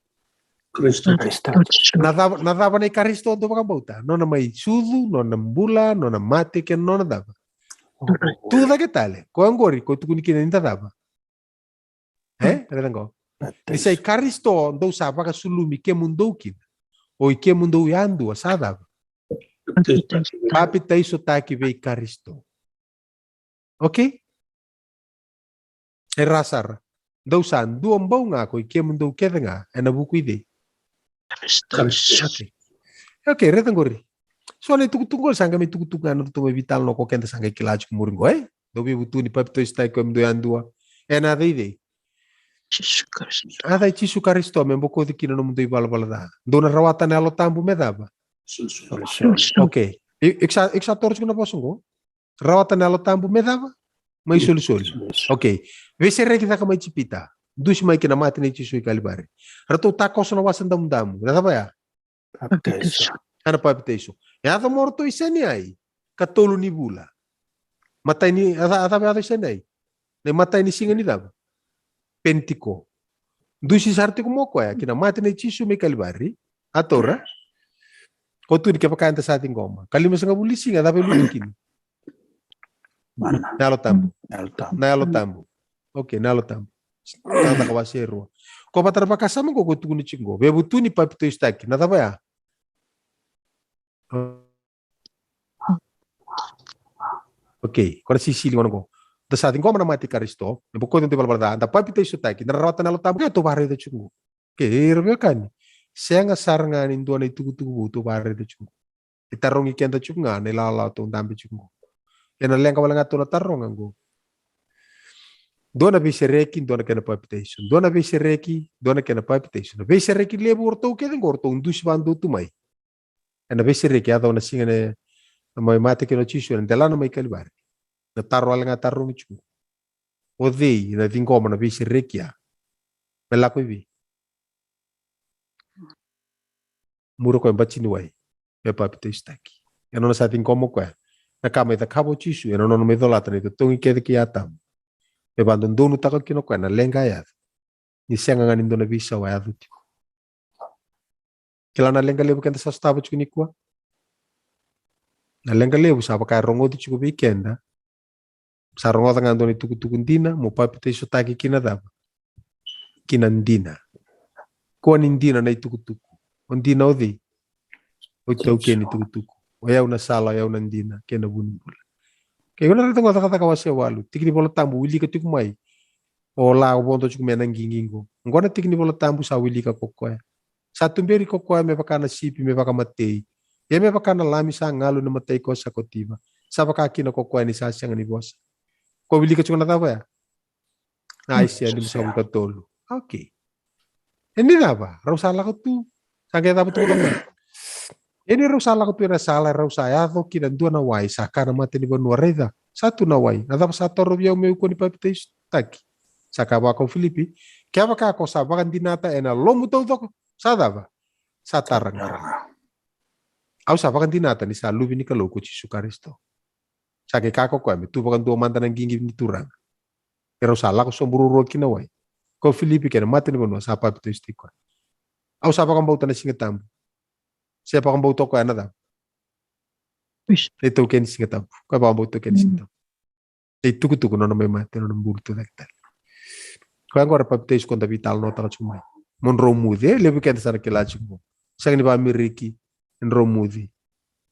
Karisito. Karisito. Na cava, na cava na i Karisito dou vakabauta? Nona mai sucu, nona bula, nona mate, kei na nona cava? Tu cake tale. Koya qori ko tukuni kina ni da cava? E? Raica qo. Ni sa i Karisito dou sa vakasulumi kemudou kina, o i kemudou yadua sa cava? Papitaisotaki vei Karisito. Okay? E ra sara. Dou sa dua bau ga ko i kemudou kece ga ena vuku i cei? Karisito. Okay. Okay, raica qori. So na itukutuku qori sa qai mai tukutuku ga na tutu mai veitalanoa ko keda sa qai kila tiko muri qo, e? Dou veivutuni, papitaisotaki kemudou yadua ena yaca i cei? Jisu Karisito. Yaca i Jisu Karisito me bokoci kina nomudou ivalavala ca. Dou na rawata na Yalo Tabu me cava? Isolisoli. Okay. Iko sa, iko sa toro tiko na vosa qo? Rawata na Yalo Tabu me cava? Mai solisoli. Okay. Veisereki caka mai Ijipita. Dusi mai kina mate nei Jisu i Kalivari. Ratou takoso na Wasa Damudamu. Na cava ya? Papitaiso. Ena papitaiso. Yaco mo ratou i Saineai. Katolu ni vula. Matai ni, a ca-, a cava e yaco i Sinai? Na imatai ni siga ni cava? Penitiko. Dusi sara tiko mai o koya ki na mate nei Jisu mai Kalivari. A taura. Ko tu ni kevaka eda sa ciqoma. Ka limasagavulu ni siga, a cava e lutu kina? Mana. Na Yalo Tabu. Yalo Tabu. Na Yalo Tabu. Okay, na Yalo Tabu. Cakacaka wase e rua. Ko vata na vakasama qo ko tukuni tiko qo. Veivutuni, papitaisotaki. Na cava ya? Okay, ko na sisili gona qo. Da sa ciqoma na mate i Karisito, me bokoci na noda ivalavala ca, da papitaisotaki, da rawata na Yalo Tabu, e tou vakaraica tiko qo. Okay, ira veiwekani. Sega sara ga ni dua na itukutuku vou tou vakaraica tiko qo. E tarogi keda tiko ga na ilawalawa tou dabe tiko qo. Ena leqa wale ga tou na taroga qo. Dua na veisereki, dua na kena papitaiso. Dua na veisereki, dua na kena papitaiso. Na veisereki levu o ratou kece qo, o ratou dusi vakadua tu mai. Ena veisereki, yaco na siga ne, na mai mate kina o Jisu ena delana mai Kalivari. Na taro wale ga tarogi tiko. O cei na ciqoma na veisereki ya? Me lako i vei? Muri o koya e bati ni wai, me papitaisotaki. Ena nona sa ciqoma o koya na ka mai cakava o Jisu, ena nona mai colata na itotogi kece kei Atamu. Me vakadodonutaka kina o koya na leqa e yaco. Ni sega ga ni dua na veisau a yaco tiko. Kila na leqa levu keda sa sotava tiko nikua? Na leqa levu sa vaka e rogoci tiko vei keda. Sa rogoca ga dua na itukutuku dina, mo papitaisotaki kina cava? Kina dina. Kua ni dina na itukutuku. O dina o cei? O taukei ni tukutuku. O yau na sala, o yau na dina, kei na vu ni bula. Kei gona raica qo Cakacaka wase walu, tiki ni Vola Tabu, wilika tiko mai. O la o vodo tiko mai na qiqi qo. Qo na tiki ni Vola Tabu sa wilika ko koya. Sa tuberi ko koya me vaka na sipi me vakamatei. Ia me vaka na lami sa galu ena mata i koya sa kotiva. Sa vaka kina ko koya ni sa sega ni vosa. Ko wilika tiko na cava ya? Na Aisea limasagavulu ka tolu. Okay. E ni cava? Rau sa lako tu. Sa qai cava tu na cava? E ni rau sa lako tu ena sala, rau sa yaco ki na dua na wai, sa kaya na matanivanua, raica, sa tu na wai. Na cava sa torovi au meu kua ni papitaisotaki? Sa kaya vua ko Filipi, kevaka ko sa vakadinata ena lomamu taucoko, sa cava? Sa tara ga. Au sa vakadinata ni sa Luve ni Kalou ko Jisu Karisito. Sa qai kaya ko koya me tu vakadua mada na qiqi ni Turaga. E rau sa lako sobu ruarua ki na wai. Ko Filipi kei na matanivanua sa papitaisotaki koya. Au sa vakabauta na Siga Tabu. Se vakabauta o koya na cava? Isa. Na itaukei ni Siga Tabu. Koya vakabauta itaukei ni Siga Tabu. Na itukutuku, nona mai mate, nona bulu tucake tale. Koya qo ra papitaiso ko da veitalanoataka tiko mai. Mo drau muci, e levu keda sa na kila tiko qo. Sega ni vakamiriki, e drau muci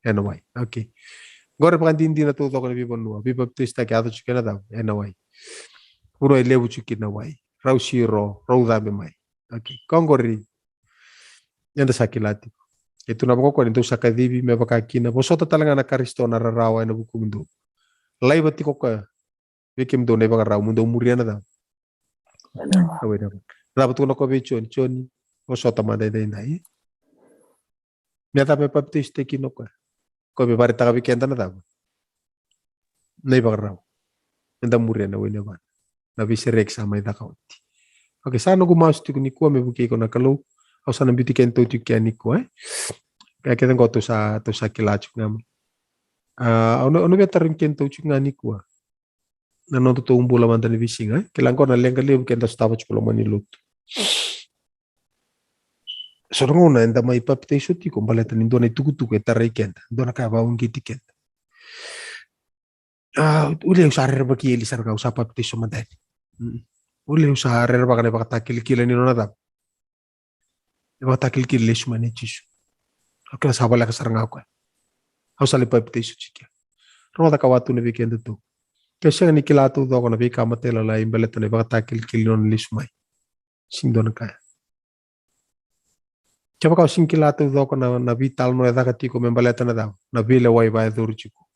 ena wai. Okay. Qo ra vakadinadina taucoko na veivanua, veipapitaisotaki yaco tiko ena cava? Ena wai. Vanua e levu tiko kina na wai. Rau siro, rau cabe mai. Okay. Koya qori, eda sa kila tiko. E tu na vakaukauwa ni dou sa kacivi me vaka kina, vosota tale ga na Karisito na rarawa ena vukumudou. Laiva tiko koya vei kemudou na ivakarau, mo dou muria na cava? Na wai ni Yavana. Cava tukuna o koya vei Joni? Joni, vosota mada edaidai. Me cava? Me papitaisotaki kina o koya. Koya me vakaraitaka vei keda na cava? Na ivakarau. Meda muria na wai ni Yavana. Na veisereki sa mai caka oti. Okay, sa noqu masu tiko nikua me vukei iko na Kalou. Au sa na biuti keda tiko kea nikua, e? Ka kece qo tou sa, tou sa kila tiko ga mai. A, au na, au na via tarogi keda tiko ga nikua. Na nodatou bula mada ni veisiga, e? Kila qo na leqa levu keda sotava tiko loma ni lotu. So na gauna eda mai papitaiso tiko baleta ni dua na itukutuku e tarai keda, dua na ka e vakauqeti keda. A, ule au sa rerevaki eli sara ga, au sa papitaiso mada yani. Mm. Ule au sa rerevaka na ivakatakilakila ni nona cava? Ivakatakilakila lesu mai nei Jisu. Au kila sa voleka sara ga o koya. Au sa lai papitaiso tiko. Rogoca ka watu na vei kedatou. Ke o sega ni kila taucoko na veika matailalai baleta na ivakatakilakila ni nona lesu mai, sega ni dua na ka ya. Kevaka o sega ni kila taucoko na, na veitalanoa e caka tiko me baleta na cava? Na veilewai vakayacori tiko.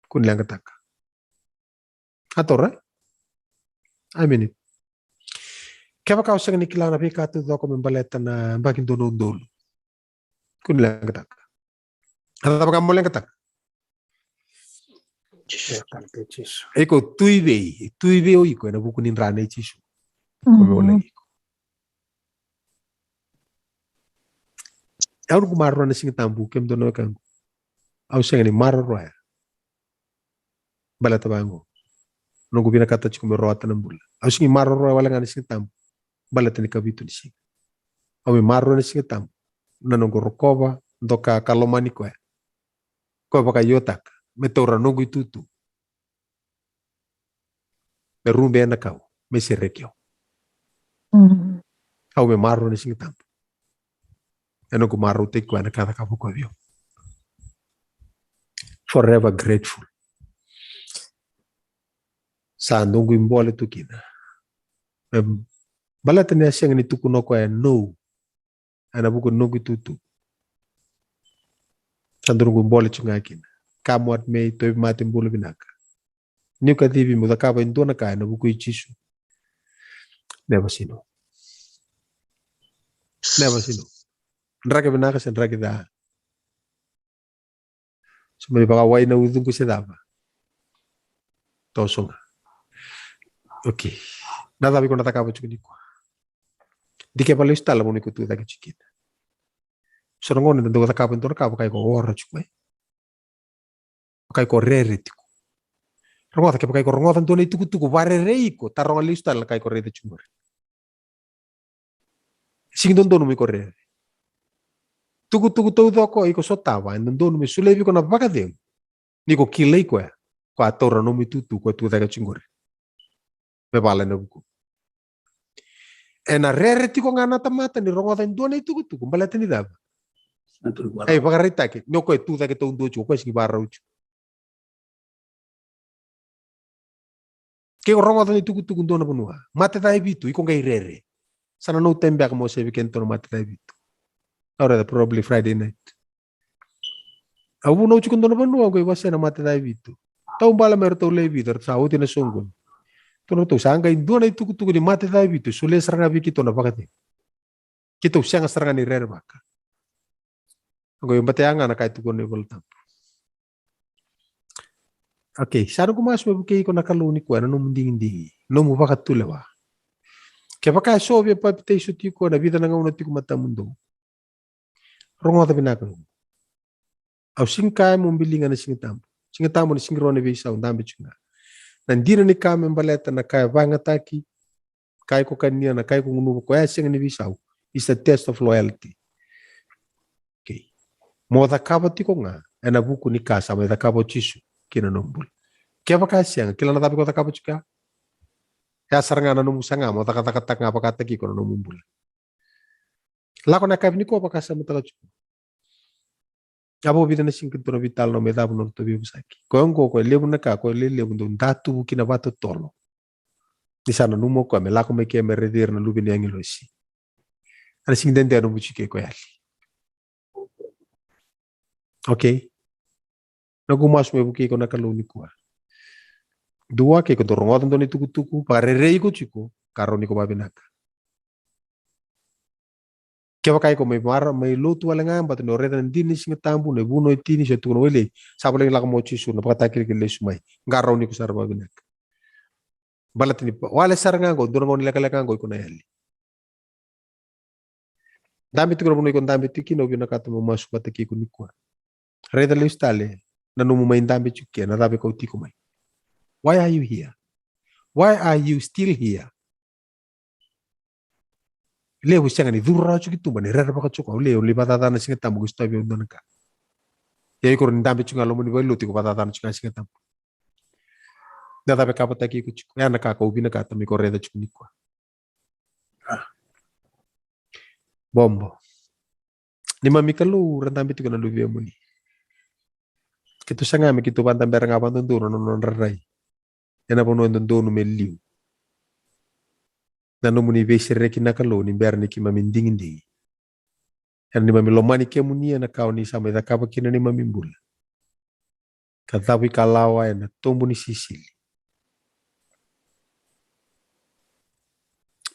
Kua ni leqataka. A taura? Amen. Kevaka o sega ni kila na veika taucoko me baleta na yabaki dua na udolu, kua ni leqataka. A cava ga mo leqataka? Jisu. E, ka ni kei Jisu. E iko tu i vei, tu i vei o iko ena vuku ni dra nei Jisu? Ko me o laki iko. Au noqu maroroya na Siga Tabu, kemudou na wekaqu. Au sega ni maroroya Baleta vaqo, noqu vinakata tiko me rawata na bula. Au sega ni maroroya wale ga na Siga Tabu baleta ni kavitu ni siga. Au mai maroroya na Siga Tabu na noqu rokova, doka ka lomani koya. Koya vakaiotaka me taura noqu itutu, me rube ena kau, me sereki au. Au mai maroroya na Siga Tabu. E noqu marautaki koya na ka cakava o koya vei au. Forever grateful. Sa dua noqu ibole tu kina. Baleta ni a sega ni tukuna o koya e no ena vuku ni noqu itutu. Sa dua noqu ibole tu ga kina. Come what may, tauvimate, bula vinaka. Niu kacivi meu cakava e dua na ka ena vuku i Jisu. Never say no. Never say no. Draki vinaka se draki ca. Se mani vakawai na ucuqu se cava. Toso ga. Okay. Na cava iko na cakava tiko nikua? Dikeva lesu tale na vanua iko tu cake tiko kina. So na gauna eda dau cakava e dua na ka vaka iko ora tiko mai. Vaka iko rere tiko. Rogoca, kevaka iko rogoca dua na itukutuku vakarerei iko, taroga lesu tale na ka iko raica tiko qori. Sega ni dodonu me iko rere. Tukutuku taucoko iko sotava e dodonu me solia vei iko na vakacegu. Ni ko kilai koya, ko a taura nomu itutu ko tu cake tiko qori. Me vala ena vuku. Ena rere tiko ga na tamata ni rogoca e dua na itukutuku, baleta ni cava? Sa tu vara. Ai, vakaraitaki ni o koya e tu cake taudua tiko, o koya sega ni vakarau tiko. Ke o rogoca na itukutuku dua na vanua, mate ca e vitu, iko qai rere. Sa na no time beka mo sevi kena tona mate ca e vitu. Au raica probably Friday night. Au vunau tiko dua na vanua, au qai wasea na mate ca e vitu. Taubale mai ratou lewe vitu, ratou sa oti na soqoni. Tou ratou sa qai dua na itukutuku ni mate ca e vitu, solia sara ga vei keitou na vakacegu. Keitou sega sara ga ni rerevaka. Oqo e batea ga na ka e tukuna na iVolatabu. Okay, sa noqu masu me vukei iko na Kalou nikua ena nomu digidigi, nomu vakatulewa. Kevaka eso via papitaiso tiko ena vica na gauna tiko matamudou, rogoca vinaka. Au sega ni kaya mo biliga na Siga Tabu. Siga Tabu na siga rua ni veisau, dabe tiko ga. Na dina ni ka me baleta na ka e vakayagataki, ka iko kania, na ka iko gunuva, koya e sega ni veisau. It's a test of loyalty. Okay. Mo cakava tiko ga ena vuku ni ka sa mai cakava o Jisu kina nomu bula. Kevaka e sega, kila na cava iko cakava tiko ya? Ya sara ga na nomu saga mo cakacakataka ga vakataki iko na nomu bula. Lako na yakavi nikua vakasamataka tiko. A vo vica na siga keitou na veitalanoa me cava na nodatou veivosaki. Koya oqo, koya levu na ka, koya lelevu dau datuvu kina vakatotolo. Ni sa nanuma o koya me lako mai ke me raici ira na luve ni agilosi. Ena sega ni dede na nomu tiko e koya yali. Okay. Noqu masu me vukei iko na Kalou nikua. Dua, ke iko dau rogoca dua na itukutuku, vakarerei iko tiko, ka rawa ni ko vavinaka. Kevaka iko mai vara, mai lotu wale ga, baleta ni o raica na dina ni Siga Tabu, na ivunau e tini, se tukuna wale, sa volai ni lako mai o Jisu, na vakatakilakila lesu mai. Qarauni iko sara vavinaka. Baleta ni wale sara ga qo, dua na gauna lekaleka qo iko na yali. Dabe tiko na vanua iko dabe tiko kina, au vinakata meu masu vata kei iko nikua. Raica lesu tale na nomu mai dabe tiko ke, na cava e kauti iko mai. Why are you here? Why are you still here? Levu sega ni curu rawa tiko i tuba, ni rerevaka tiko, au lei, au lei vakacacana Siga Tabu, qai sotavi au dua na ka. Ia iko ni dabe tiko ga loma ni valenilotu, iko vakacacana tiko ga Siga Tabu. Na cava e kavotaki iko tiko, ya na ka kau vinakata me iko raica tiko nikua. Bobo. Neimami Kalou, ra dabe tiko na luvemuni. Keitou saga me keitou vakadabera ga vakadodonu na nodra rai ena vanua e dodonu me liu. Na nomuni veisereki na Kalou ni bera ni keimami digidigi. Ena neimami lomani kemuni ena ka oni sa mai cakava kina neimami bula. Ka cavuikalawa ena tobu ni sisili.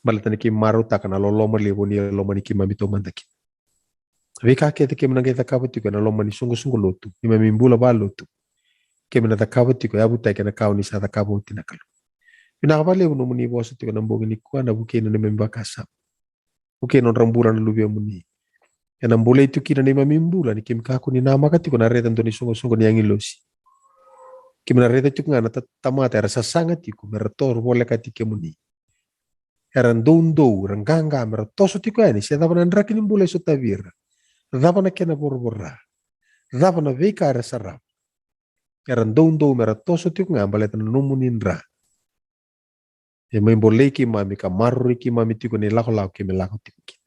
Baleta ni keimami marautaka na loloma levu oni lomani keimami taumada kina. Veika kece keimami na qai cakava tiko ena loma ni soqosoqo lotu, neimami bula vakalotu. Keimami na cakava tiko, yavutaki ena ka oni sa cakava oti na Kalou. Vinaka vakalevu nomuni vosa tiko ena bogi nikua, na vukei na neimami vakasama. Vukei na nodra bula na luvemuni. Ena bolei tu kina neimami bula ni keimami kakua ni namaka tiko na raica dua na isoqosoqo ni agilosi. Keimami na raica tiko ga na ta- tamata era sasaga tiko me ra toro volekati kemuni. Era doudou, era qaqa me ra toso tiko yani, se cava na draki ni bula e sotavi ira. Cava na kena voravora. Cava na veika era sarava. Era doudou me ra toso tiko ga baleta na nomuni dra. E mai bolei keimami ka maroroi keimami tiko na ilakolako keimami lako tiko kina.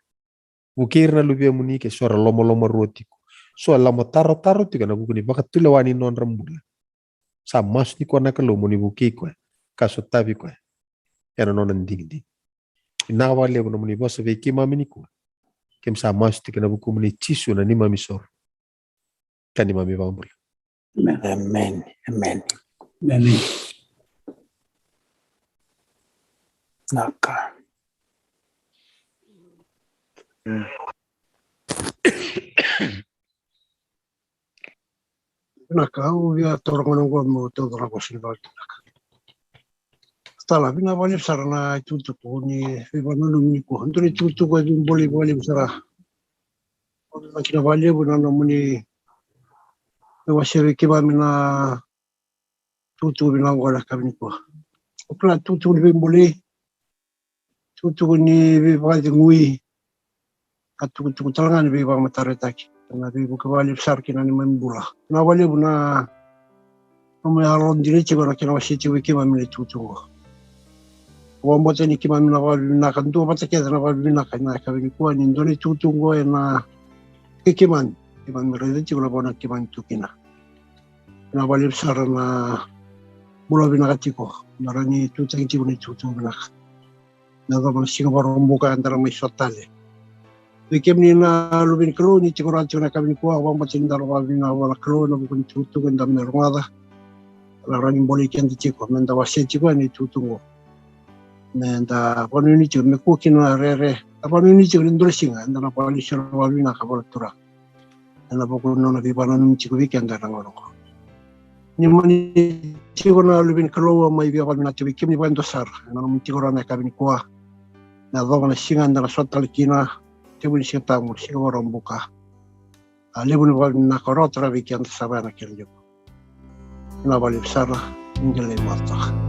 Vukei ira na luvemuni ke so era lomalomarua tiko. So e lomatarotaro tiko ena vuku ni vakatulewa ni nodra bula. Sa masu tiko na Kalou mo ni vukei koya ka sotavi koya ena nona digidigi. Vinaka vakalevu nomuni vosa vei keimami nikua. Keimami sa masu tiko ena vukumuni Jisu na neimami isoro ka neimami ivakabula. Amen. Amen. Amen. Amen. Naka. Vinaka, au via taura gona oqo meu tauca na vosa ni vakavinavinaka. Tala, vinaka vakalevu sara na itukutuku ni veivakananumi nikua. Dua na itukutuku e veibolei vakalevu sara. Au vinaka kina vakalevu na nomuni veiwasei vei keimami na tukutuku vinaka oqo na yakavi nikua. Au kila tukutuku ni veibolei, tukutuku ni veivakacegui, ka tukutuku tale ga ni veivakamataretaki. Na veivuke vakalevu sara kina ni mai bula. Vinaka vakalevu na nomu yalodina tiko na kena wasei tiko vei keimami na itukutuku oqo. Au vakabauta ni keimami na vakavinavinaka, dua vata kece na vakavinavinaka ena yakavi nikua ni dua na itukutuku oqo ena vukei keimami. Keimami raica tiko na vanua keimami tu kina. Vinaka vakalevu sara na bula vinaka tiko. Na rawa ni tutaki tiko na itukutuku vinaka. Na yacova na siga Vakaraubuka eda na mai sota tale. Vei kemuni na luve ni Kalou ni tiko rawa tiko na yakavi nikua, au vakabauta ni da na vakavinavinaka vua na Kalou ena vuku ni tukutuku eda mai rogoca. Na rawa ni bolei keda tiko meda wasea tiko yani na itukutuku oqo. Meda vakanuinui tiko me kua kina na rere. Da vakanuinui tiko ni dua na siga eda na vakalesui ira vakavinaka vua na Turaga ena vuku ni nona veivakananumi tiko vei keda ena gauna oqo. Ni mani tiko na luve ni Kalou, au mai via vakavinavinaka tiko vei kemuni vakadua sara ena nomuni tiko rawa na yakavi nikua. Na yacova na siga eda na sota tale kina, tevu ni Siga Tabu, na siga Vakaraubuka. A levu ni vakavinavinaka, rawa tale vei keda sara ena kena levu. Vinaka vakalevu sara, ni qai lai vakatoka.